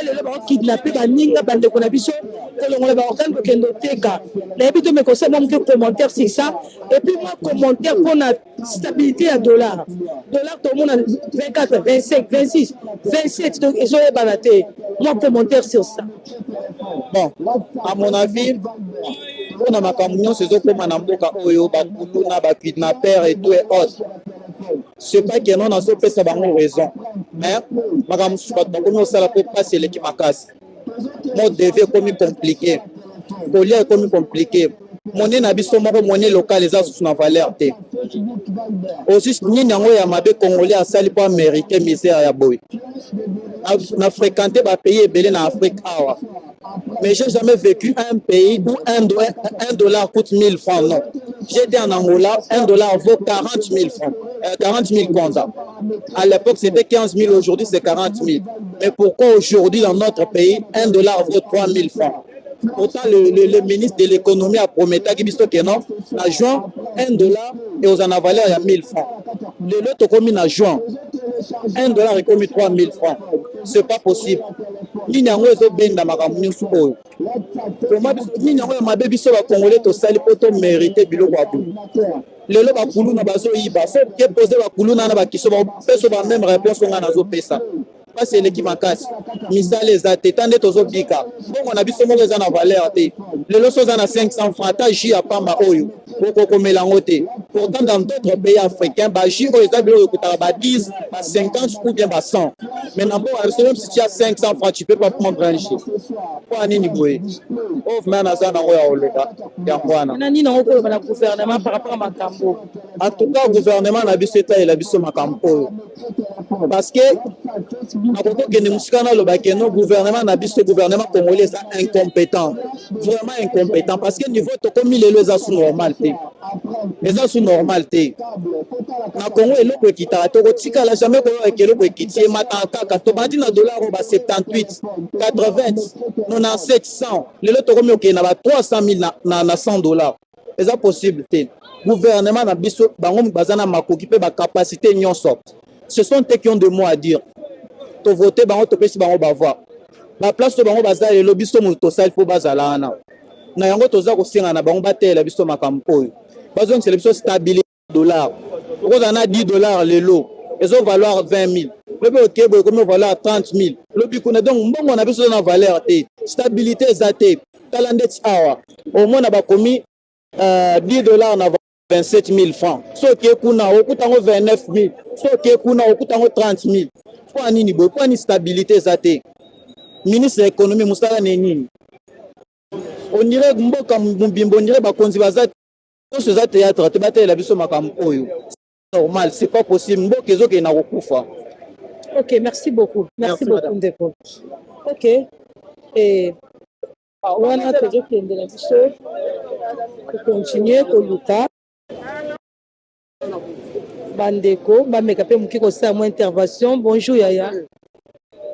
Lelo bango kidnappe baninga, bandeko na biso, kolongola baorgane, kokende oteka. Nayebi te, meka osala mwa moke commentaire sur ça et puis mwa commentaire mpona stabilité ya dollar. Dollar tomona 24, 25, 26, 27, donc ezoyebana te. Mwa commentaire sur ça. Bon, à mon avis, mpona makambo nyonso ezokóma na mboka oyo, bakuluna, bakidnapper et tout et autres, c'est pas que non, nazopesa bango raison, mais makambo mosusu bato bakomi kosala mpo mpasi eleki makasi. Mode de vie ekomi compliqué, kolia ekomi compliqué, monnaie na biso moko, monnaie locale, eza susu na valeur te. Aussi, nini yango ya mabe Congolais asali mpo amérite misère ya boye? Na fréquenté bapays ebele na Afrique awa, mais j'ai jamais vécu un pays où 1 dollar coûte 1000 francs. Non, j'étais en Angola, 1 dollar vaut 40 000 francs, 40 000 kwanza. À l'époque, c'était 15 000, aujourd'hui c'est 40 000. Mais pourquoi aujourd'hui, dans notre pays, 1 dollar vaut 3 000 francs? Pourtant, le ministre de l'Économie a promis biso que non, na juin, 1 dollar ekozala na valeur ya 1000 francs. Lelo tokomi na juin, 1 dollar ekomi 3000 francs. C'est pas possible. Nini yango ezobenda makambo nyonso oyo? Koma nini yango ya mabe biso Bacongolais tosali mpo tomérite biloko ya boye? Lelo bakuluna bazoyiba. So ke pose bakuluna na bakiso, bapesa ba même réponse oyo ngai nazopesa. Mpasi eleki makasi, misala eza te, ta nde tozobika. Mbongo na biso moko eza na valeur te. Lelo so oza na 500 francs, ata jus ya pamba oyo okokomela yango te. Pourtant, dans d'autres pays africains, bajus oyo eza biloko ekutaka ba 10, ba 50 ou bien ba 100, mais na mboka na biso, même si tu as 500 francs, tu peux pas prendre un jus. Mpo ya nini boye? Oyo vraiment naza nango ya koloba, yango wana. Na nini yango koloba na gouvernement par rapport à makambo? En tout cas, gouvernement na biso etalela biso makambo oyo, parce que nakoki kokende mosika, naloba ke no, gouvernement na biso, gouvernement congolais eza incompétent, vraiment incompétent, parce que niveau tokomi lelo eza su normal te, eza su normal te. Na Congo eloko ekitaka, tokotikala jamais koyoka eloko ekiti, emataka kaka. Tobandi na dollar oyo ba 78, 80, 97, 100, lelo tokomi okende na ba 300 000 na 100 dollars. Eza possible te. Gouvernement na biso, bango baza na makoki mpe bacapacité nyonso. Ce sont eux qui ont de mots à dire. Tovote bango, topesi bango bavoix, baplace to bango baza lelo, biso moto tosali mpo bazala wana. Na yango toza kosenga na bango batelela biso makambo oyo, bazongisela biso stabilité dollar. Okozala na 10 dollars, lelo ezovaloir 20 000, lobi okeye boye ekomi valoir 30 000, lobi kuna. Donc mbongo na biso eza na valeur te, stabilité eza te. Tala ndeti awa, omona bakomi 10 dollars na 27 000 francs. So okeye kuna, okuta yango 29 000, so okeye kuna, okuta yango 30 000. Mpo ya nini boye? Mpo ya nini stabilité eza te? Ministre ya économie, mosala ne nini? On dirait mboka mobimba, on dirait bakonzi baza nyonso eza théâtre te. Batelela biso makambo oyo normal, c'est pas possible. Mboka ezokende na kokufa. Ok, merci beaucoup. Merci, Merci, beaucoup. Madame. Ndeko. Ok, et wana tozokende na biso kocontinue koluka bandeko bameka mpe moke kosala mwa intervention. Bonjour yaya.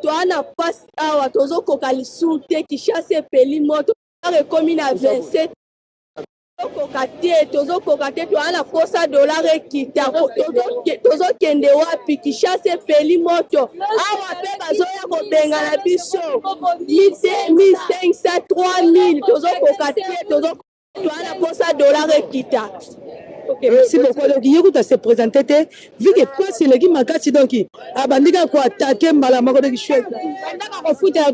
Toa na mpasi awa, tozokoka lisusu te. Kinshasa epeli moto, ekomi na 27, tozokoka te, tozokoka te. Toa na posa dollar ekita. Tozokende wapi? Kinshasa epeli moto awa mpe bazoya kobengana biso 1500, 3000, tozokoka te. Toa na posa dollar ekita. Ok, merci beaucoup. Donc ye kuta se présente te, vu que mpasi eleki makasi, donc abandi kaka koattaquer mbala moko. Donc chouette. Bandaka kofuta,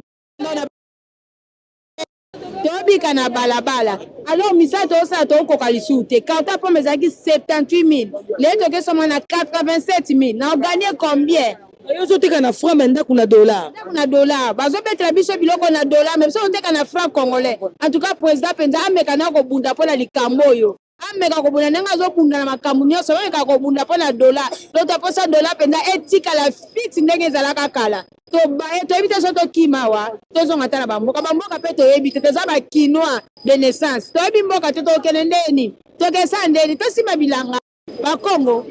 tobika na balabala. Alors misala tozosala, tokokoka lisusu te. Carton pomme ezalaki 78 000, lelo tokesoma na 87 000. Na ogagner combien? Yo ozoteka na franc, mais ndako na dollar. Ndako na dollar, bazobetela biso biloko na dollar, mais biso toteka na franc congolais. En tout cas, président mpenza ameka na kobunda mpona likambo oyo. Ameka kobunda ndenge azobunda na makambo nyonso, bameka kobunda mpo na dollar. Donc toposa dollar mpenza etikala fixe ndenge ezalaka kala. Tobaye, toyebi te soki tokima awa, tozonga ata na bamboka. Bamboka mpe toyebi te, toza ba kinois de naissance. Toyebi mboka te, tokokende ndenge nini? Tokesala ndenge nini? Tosimba bilanga. Bakongo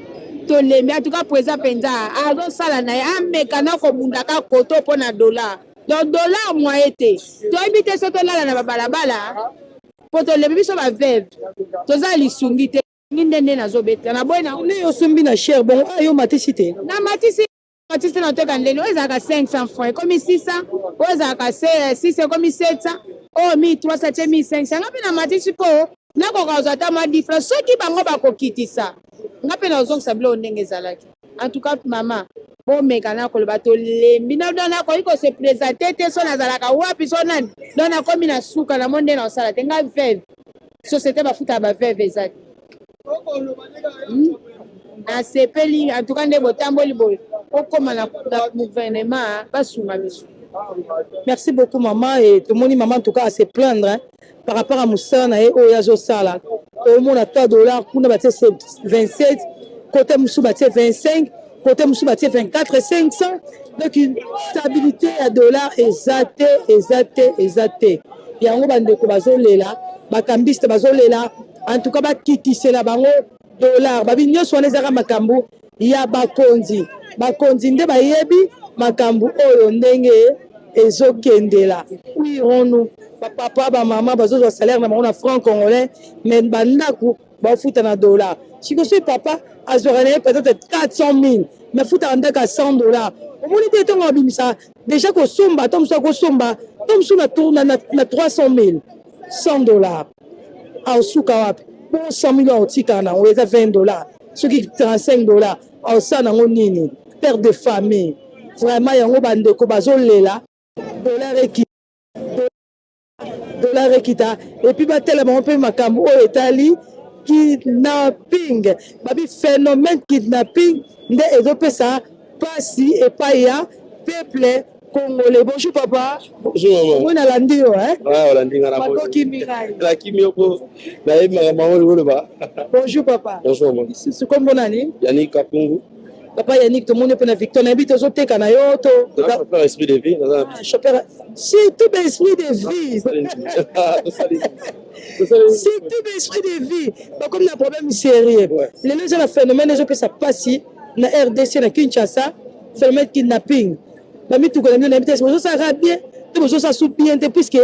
tolembi en tout cas president mpenza azosala na ye ameka na kobunda ka koto mpo na dollar donc dollar moyen te toyebi te soki tolala na babalabala mpo tolembi biso ba veuve toza lisungi te nde nde nazobeta na boye na nde osombi na cher bongo ah yo matisi te na matisi matisi te nateka ndeni oyo ezalaka 500 francs ekomi 600 oyo ezalaka 6 ekomi 700 oyo 1300 tie 1500 nga mpe na matisi mpo nakoka kozwa ata mwa 10 francs soki bango bakokitisa nga mpe nazongisa biloko ndenge ezalaki en tout cas mama bomeka na koloba tolembi na don nakoki ko se présenter te so nazalaka wapi so nani don nakomi na suka na mo nde naosala te nga veuve société bafutaka ba veuve eza te Nasepeli en tout cas nde botamboli boye okoma na gouvernement basunga biso. Merci beaucoup maman et tomoni maman en tout cas à se plaindre hein, par rapport à mosala na ye oyo azosala omona 3 dollars kuna batie 27 côté mosusu batie 25 côté mosusu batie 24 500 donc stabilité ya dollar eza te eza te eza te yango bandeko bazolela bakambiste bazolela en tout cas bakitisela bango dollar babi nyonso wana ezaka makambo ya bakonzi bakonzi nde bayebi makambo oyo ndenge ezokendela irons-nous bapapa bamama bazozwa salaire na bango na franc congolais mais bandako bafuta na dollar sikoyo soki papa azwaka na ye peut-être 400 000 mais afutaka ndako ya 100 dollar omoni te ntongo abimisa deja kosomba to mosusu akosomba to mosusu na, na, na 300 000 100 dollars aosuka wapi bongo 100 000 aotikala na yango eza 20 dollars soki 35 dollars aosala nango nini père de famille vraiment yango bandeko bazolela dollar eki dollar ekita epuis batela bango mpe makambo oyo etali kidnapping babi phénomène kidnapping nde ezopesa pasi epai ya peuple congolais. Bonjour papa. Bonjour maman. Moi nalandi yo hein. Ouais, olandi nga na Makoki mingai. Nakimi yo po nayebi makambo yango olingi oloba. Bonjour papa. Bonjour maman. Lisusu kombo nani? Yannick Kapungu. Papa Yannick tomoni mpe na Victor nayebi te ozoteka na yo to chauffeur esprit de vie naza ah, chauffeur surtout ba esprit de vie surtout ba esprit de vie bakomi na problème sérieux lelo eza na phénomène ezopesa mpasi na rdc na kinshasa phénomène kidnapping bamituka na bino nayebi te bozosalaka bien te bozosala su bien te puiske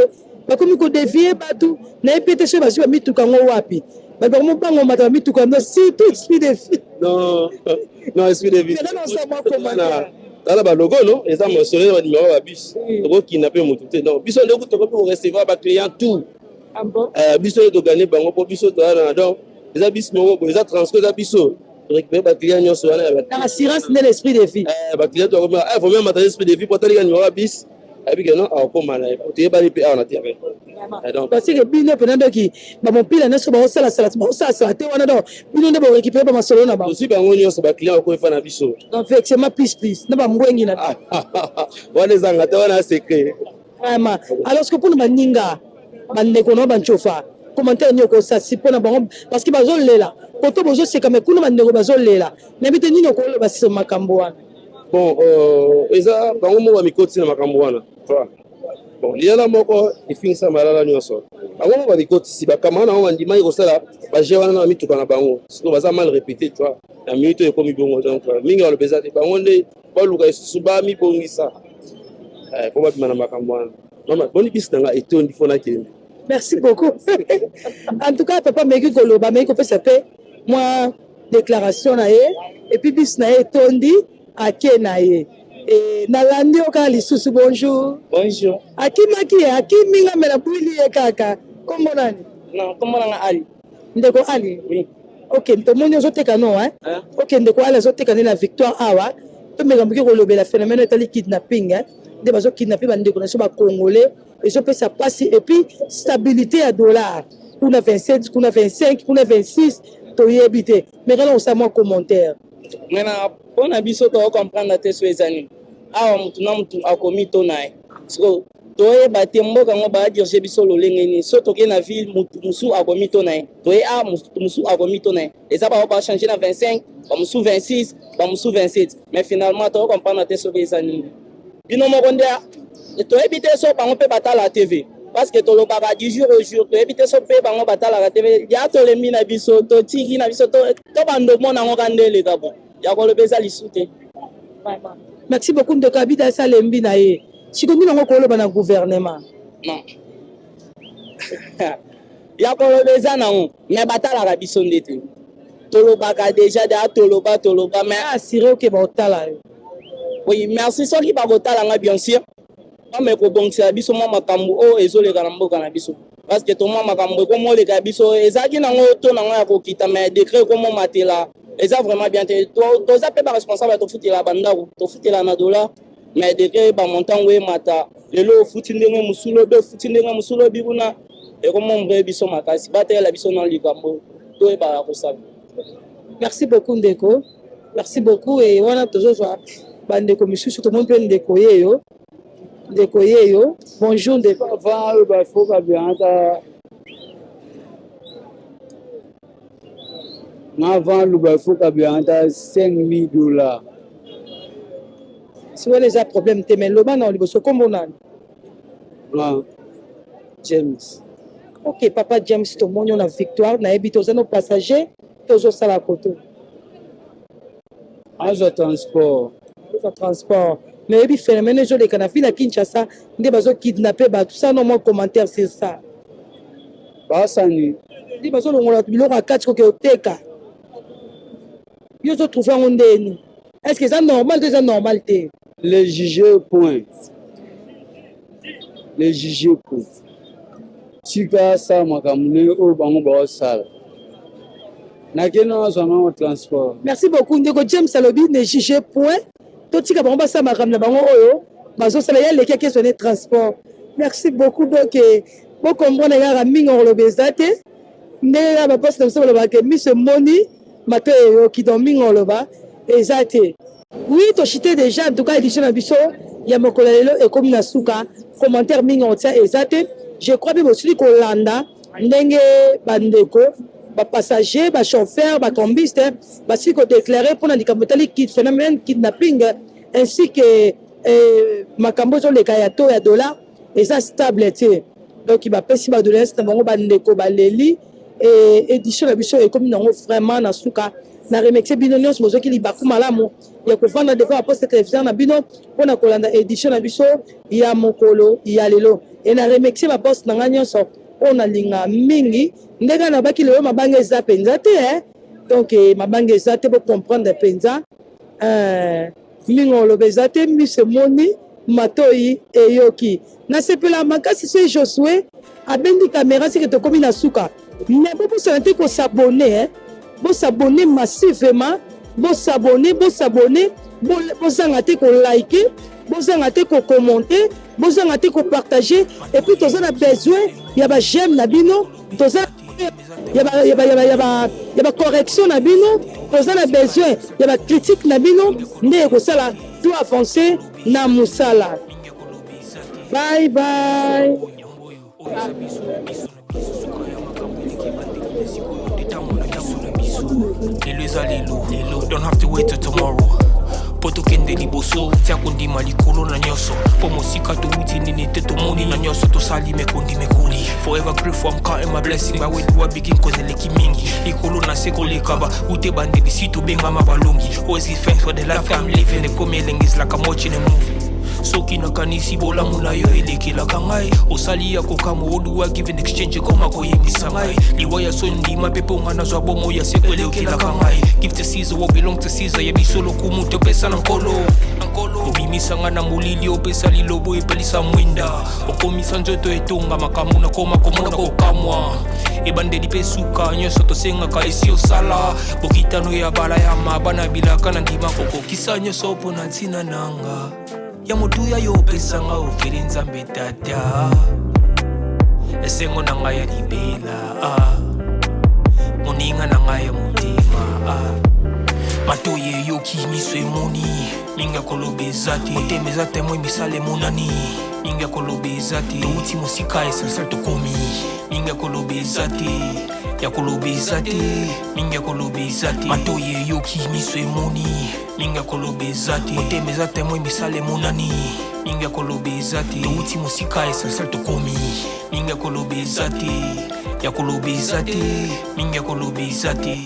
bakomi kodevie bato nayebi te soki bazwi bamituka yango wapi bato bakomi bango mata bamituka yango surtout esprit de vie non non esprit de vie tala balogo no eza mentionne na banimero ya babus tokokina mpe motu te donc biso nde tokomi korecevoir baclient tout ah eh, biso nde togane bango mpo biso toza na donc eza biso moko boye eza transco eza biso récupérer ba clients nyonso wana ya na assurance nde l'esprit de vie eh ba clients to eh vaut mieux amata esprit de vie po atalika numéro ya bis ayebi ke non akokoma na ye po toyebani mpe awa na terrain eh, donc parce que bino mpena ndoki bamompila nyonso baosalasala baosalasala te wana donc bino nde borécupere bamasolo na bango tozwi bango nyonso baclient bakomi epa na biso donc vexement plus plus na bambwengi na wana ezanga te wana secret Vraiment. Alors que pour baninga bandeko na bancofa commentaire nini okosasi mpo na bango parce que bazolela koto bozoseka me kuna bandeko bazolela nayebi te nini okoloba sisa makambo wana bon euh, eza bango moko bamikotisi na makambo wana bon liyala moko efingisa malala nyonso bango moko bamikotisi bakamara na bango bandimaki kosala baje wana na mituka na bango sikoyo baza mal répété tu vois na minute oyo ekomi bongo donc euh, mingi baloba eza te bango nde baluka lisusu bamibongisa eh, mpo babima na makambo wana mama boni bisi na nga etondi mpo nakende merci beaucoup en tout cas papa ameki koloba ameki kopesa mpe mwa déclaration na ye epuis bisi na ye etondi ake na ye e, nalandi yo kaka lisusu bonjour bonjour akimaki ye akimi nga me nabwili ye kaka nkombo nani non nkombo nanga ali ndeko ali oui. ok tomoni ozoteka no hein? Hein? ok ndeko ali azoteka nde na victoire awa tomeka moke kolobela phénomène oyo etali kidnapping hein? nde bazokidnappe bandeko na biso bacongolais ezopesa mpasi epuis stabilité ya dollar kuna 27 kuna 25 kuna 26 toyebi te mais kala kosala mwa commentaire me na mpo na biso toko comprendre te so eza nini awa motu na motu akomi to na ye sikoyo Toyeba te mboka yango ba dirige biso lolenge nini. So toke na ville mutu mosusu akomi to na ye, toye a mutu mosusu akomi to na ye, eza bango ba change na 25, ba mosusu 26, ba mosusu 27, mais finalement to comprendre te soki eza nini. Bino moko nde toyebi te so bango mpe batala TV, parce que tolobaka du jour au jour, toyebi te so mpe bango batalaka TV. Ya tolembi na biso, totiki na biso, tobanda omona yango ka nde eleka bon ya koloba eza lisu te. Merci beaucoup ndeko Abida asalembi na ye. Siko nini yango koloba na gouvernement? Non. Ya koloba eza nango, mais batalaka biso nde te. Tolobaka deja deja, toloba toloba, mais assuré oke baotala yo. Oui, merci. Soki bakotala nga, bien sûr, bame kobongisela biso mwa makambo oyo ezoleka na mboka na biso, parce que tomwa makambo ekomoleka biso ezalaki nango to nango ya kokita, mais décret ekomomatela eza vraiment bien te. Toza mpe baresponsable, tofutela bandako, tofutela na dollar, mais degré bamontant ngo emata lelo ofuti ndenge mosusu, lobi ofuti ndenge mosusu, lobi kuna ekomombre biso makasi. Batalela biso na likambo toyebaka kosala. Merci beaucoup ndeko, merci beaucoup. E wana tozozwa bandeko misusu, tomoni mpe ndeko yeyo, ndeko yeyo. Bonjour ndeko. Avant oyo bafoka bianta nga, avant luba foka bianta 5000 dollars. Si wana eza problème te, mais loba na liboso, kombo nani? Ah, James. Ok papa James, tomoni yo na Victoire, nayebi te oza no passager tozosala koto? Azwa transport. Ozwa transport, mais oyebi phénomène ezoleka na ville ya Kinshasa nde bazokidnappe bato, ça no mwa commentaire sur ça? Basani. Nde bazolongola bato biloko ya kati koke oteka, yo ozotrouve yango ndeni? Est ce que eza normal to eza normal te? Le juge point, le juge point, tika asala makambo ndenge oyo bango baosala. Nakende nazwa nango transport. Merci beaucoup ndeko James. Alobi ne juge point, totika bango basala makambo na bango oyo bazosala, ye aleki akezwa ne transport. Merci beaucoup. Donc bocomprendre kaka mingi okoloba eza te, ndenge kaka baposte na biso balobaka ke miso emoni, mato eyoki, donc mingi oloba eza te. Oui, tochite déjà. En tout cas, édition na biso ya mokolo ya lelo ekomi na suka. Commentaire mingi otia eza te. Je crois mpe bosili kolanda ndenge bandeko bapassager, bachauffeur, bacambiste basili kodéclare mpona likambo etali phénomène kidnapping ainsi que makambo ezoleka ya to ya dollar eza stable te. Donc bapesi badoléance na bango, bandeko baleli. Édition na biso ekomi nango vraiment na suka. Na remercie bino nyonso bozwaki libaku malamu ya kovanda devant baposte télévision na bino mpona kolanda édition na biso ya mokolo ya lelo. E na remercie baboss na ngai nyonso oyo nalinga mingi. Ndenge nabaki lelo, mabanga eza mpenza te, eh? Donc mabanga eza te, bocomprendre mpenza mingi oloba eza te, miso emoni, matoi eyoki. Nasepela makasi soki Josue abendi kamera seke tokomi na suka. Mais bobosana te kos'abonner, eh? Bos'abonner massivement, bos'abonner, bos'abonner, bozanga te kolike, bozanga te kocommenter, bozanga te kopartager. Et puis toza na besoin ya baj'aime na bino, toza ya bacorrection na bino, toza na besoin ya bacritique na bino nde ekosala to avancer na mosala. Bye bye. Lelo eza lelo, don't have to wait till tomorrow mpo tokende liboso. Tia kondima likolo na nyonso mpo mosika towuti nini te, tomoni na nyonso tosali mekondi mekoli. Forever grateful, I'm counting my blessing. But where do I begin? Cause eleki mingi likolo na se koleka ba ute bandebisi tobengama balongi. Always give thanks for the life I'm living. Ekomi elengi, is like I'm watching a movie. Soki nakanisi bolamu na yo elekelaka ngai, osali ya kokamwa oduwa give in exchange ekoma koyebisa ngai liwa ya so ndima mpe mponga nazwa bomo ya seko elekelaka ngai. Give to Caesar what belong to Caesar, ya biso lokumu topesa na Nkolo. Obimisa ngai na molili, opesa lilobo epelisa mwinda, okomisa nzoto etonga makambo nakoma komona kokamwa. Ebandeli mpe suka nyonso tosengaka esi osala bokitano ya bala ya mabana bilaka na ndima kokokisa nyonso mpo na ntina nanga ya motuya yo opesanga ofeli. Nzambe Tata, esengo na ngai ya libela, ah. Moninga na ngai ya motema, ah. Matoyi eyoki, miso emoni, mingi ya koloba eza te. Motema eza temoin, misala emonani, mingi ya koloba eza te. Touti mosika, essentiel tokomi, mingi ya koloba eza te, ya koloba eza te, mingi ya koloba eza te. Matoyi eyoki, miso emoni, mingi ya koloba eza te. Motema eza temoin, misala emonani, mingi ya koloba eza te. Touti mosika, essentiel tokomi, mingi ya koloba eza te, ya koloba eza te, mingi ya koloba eza te.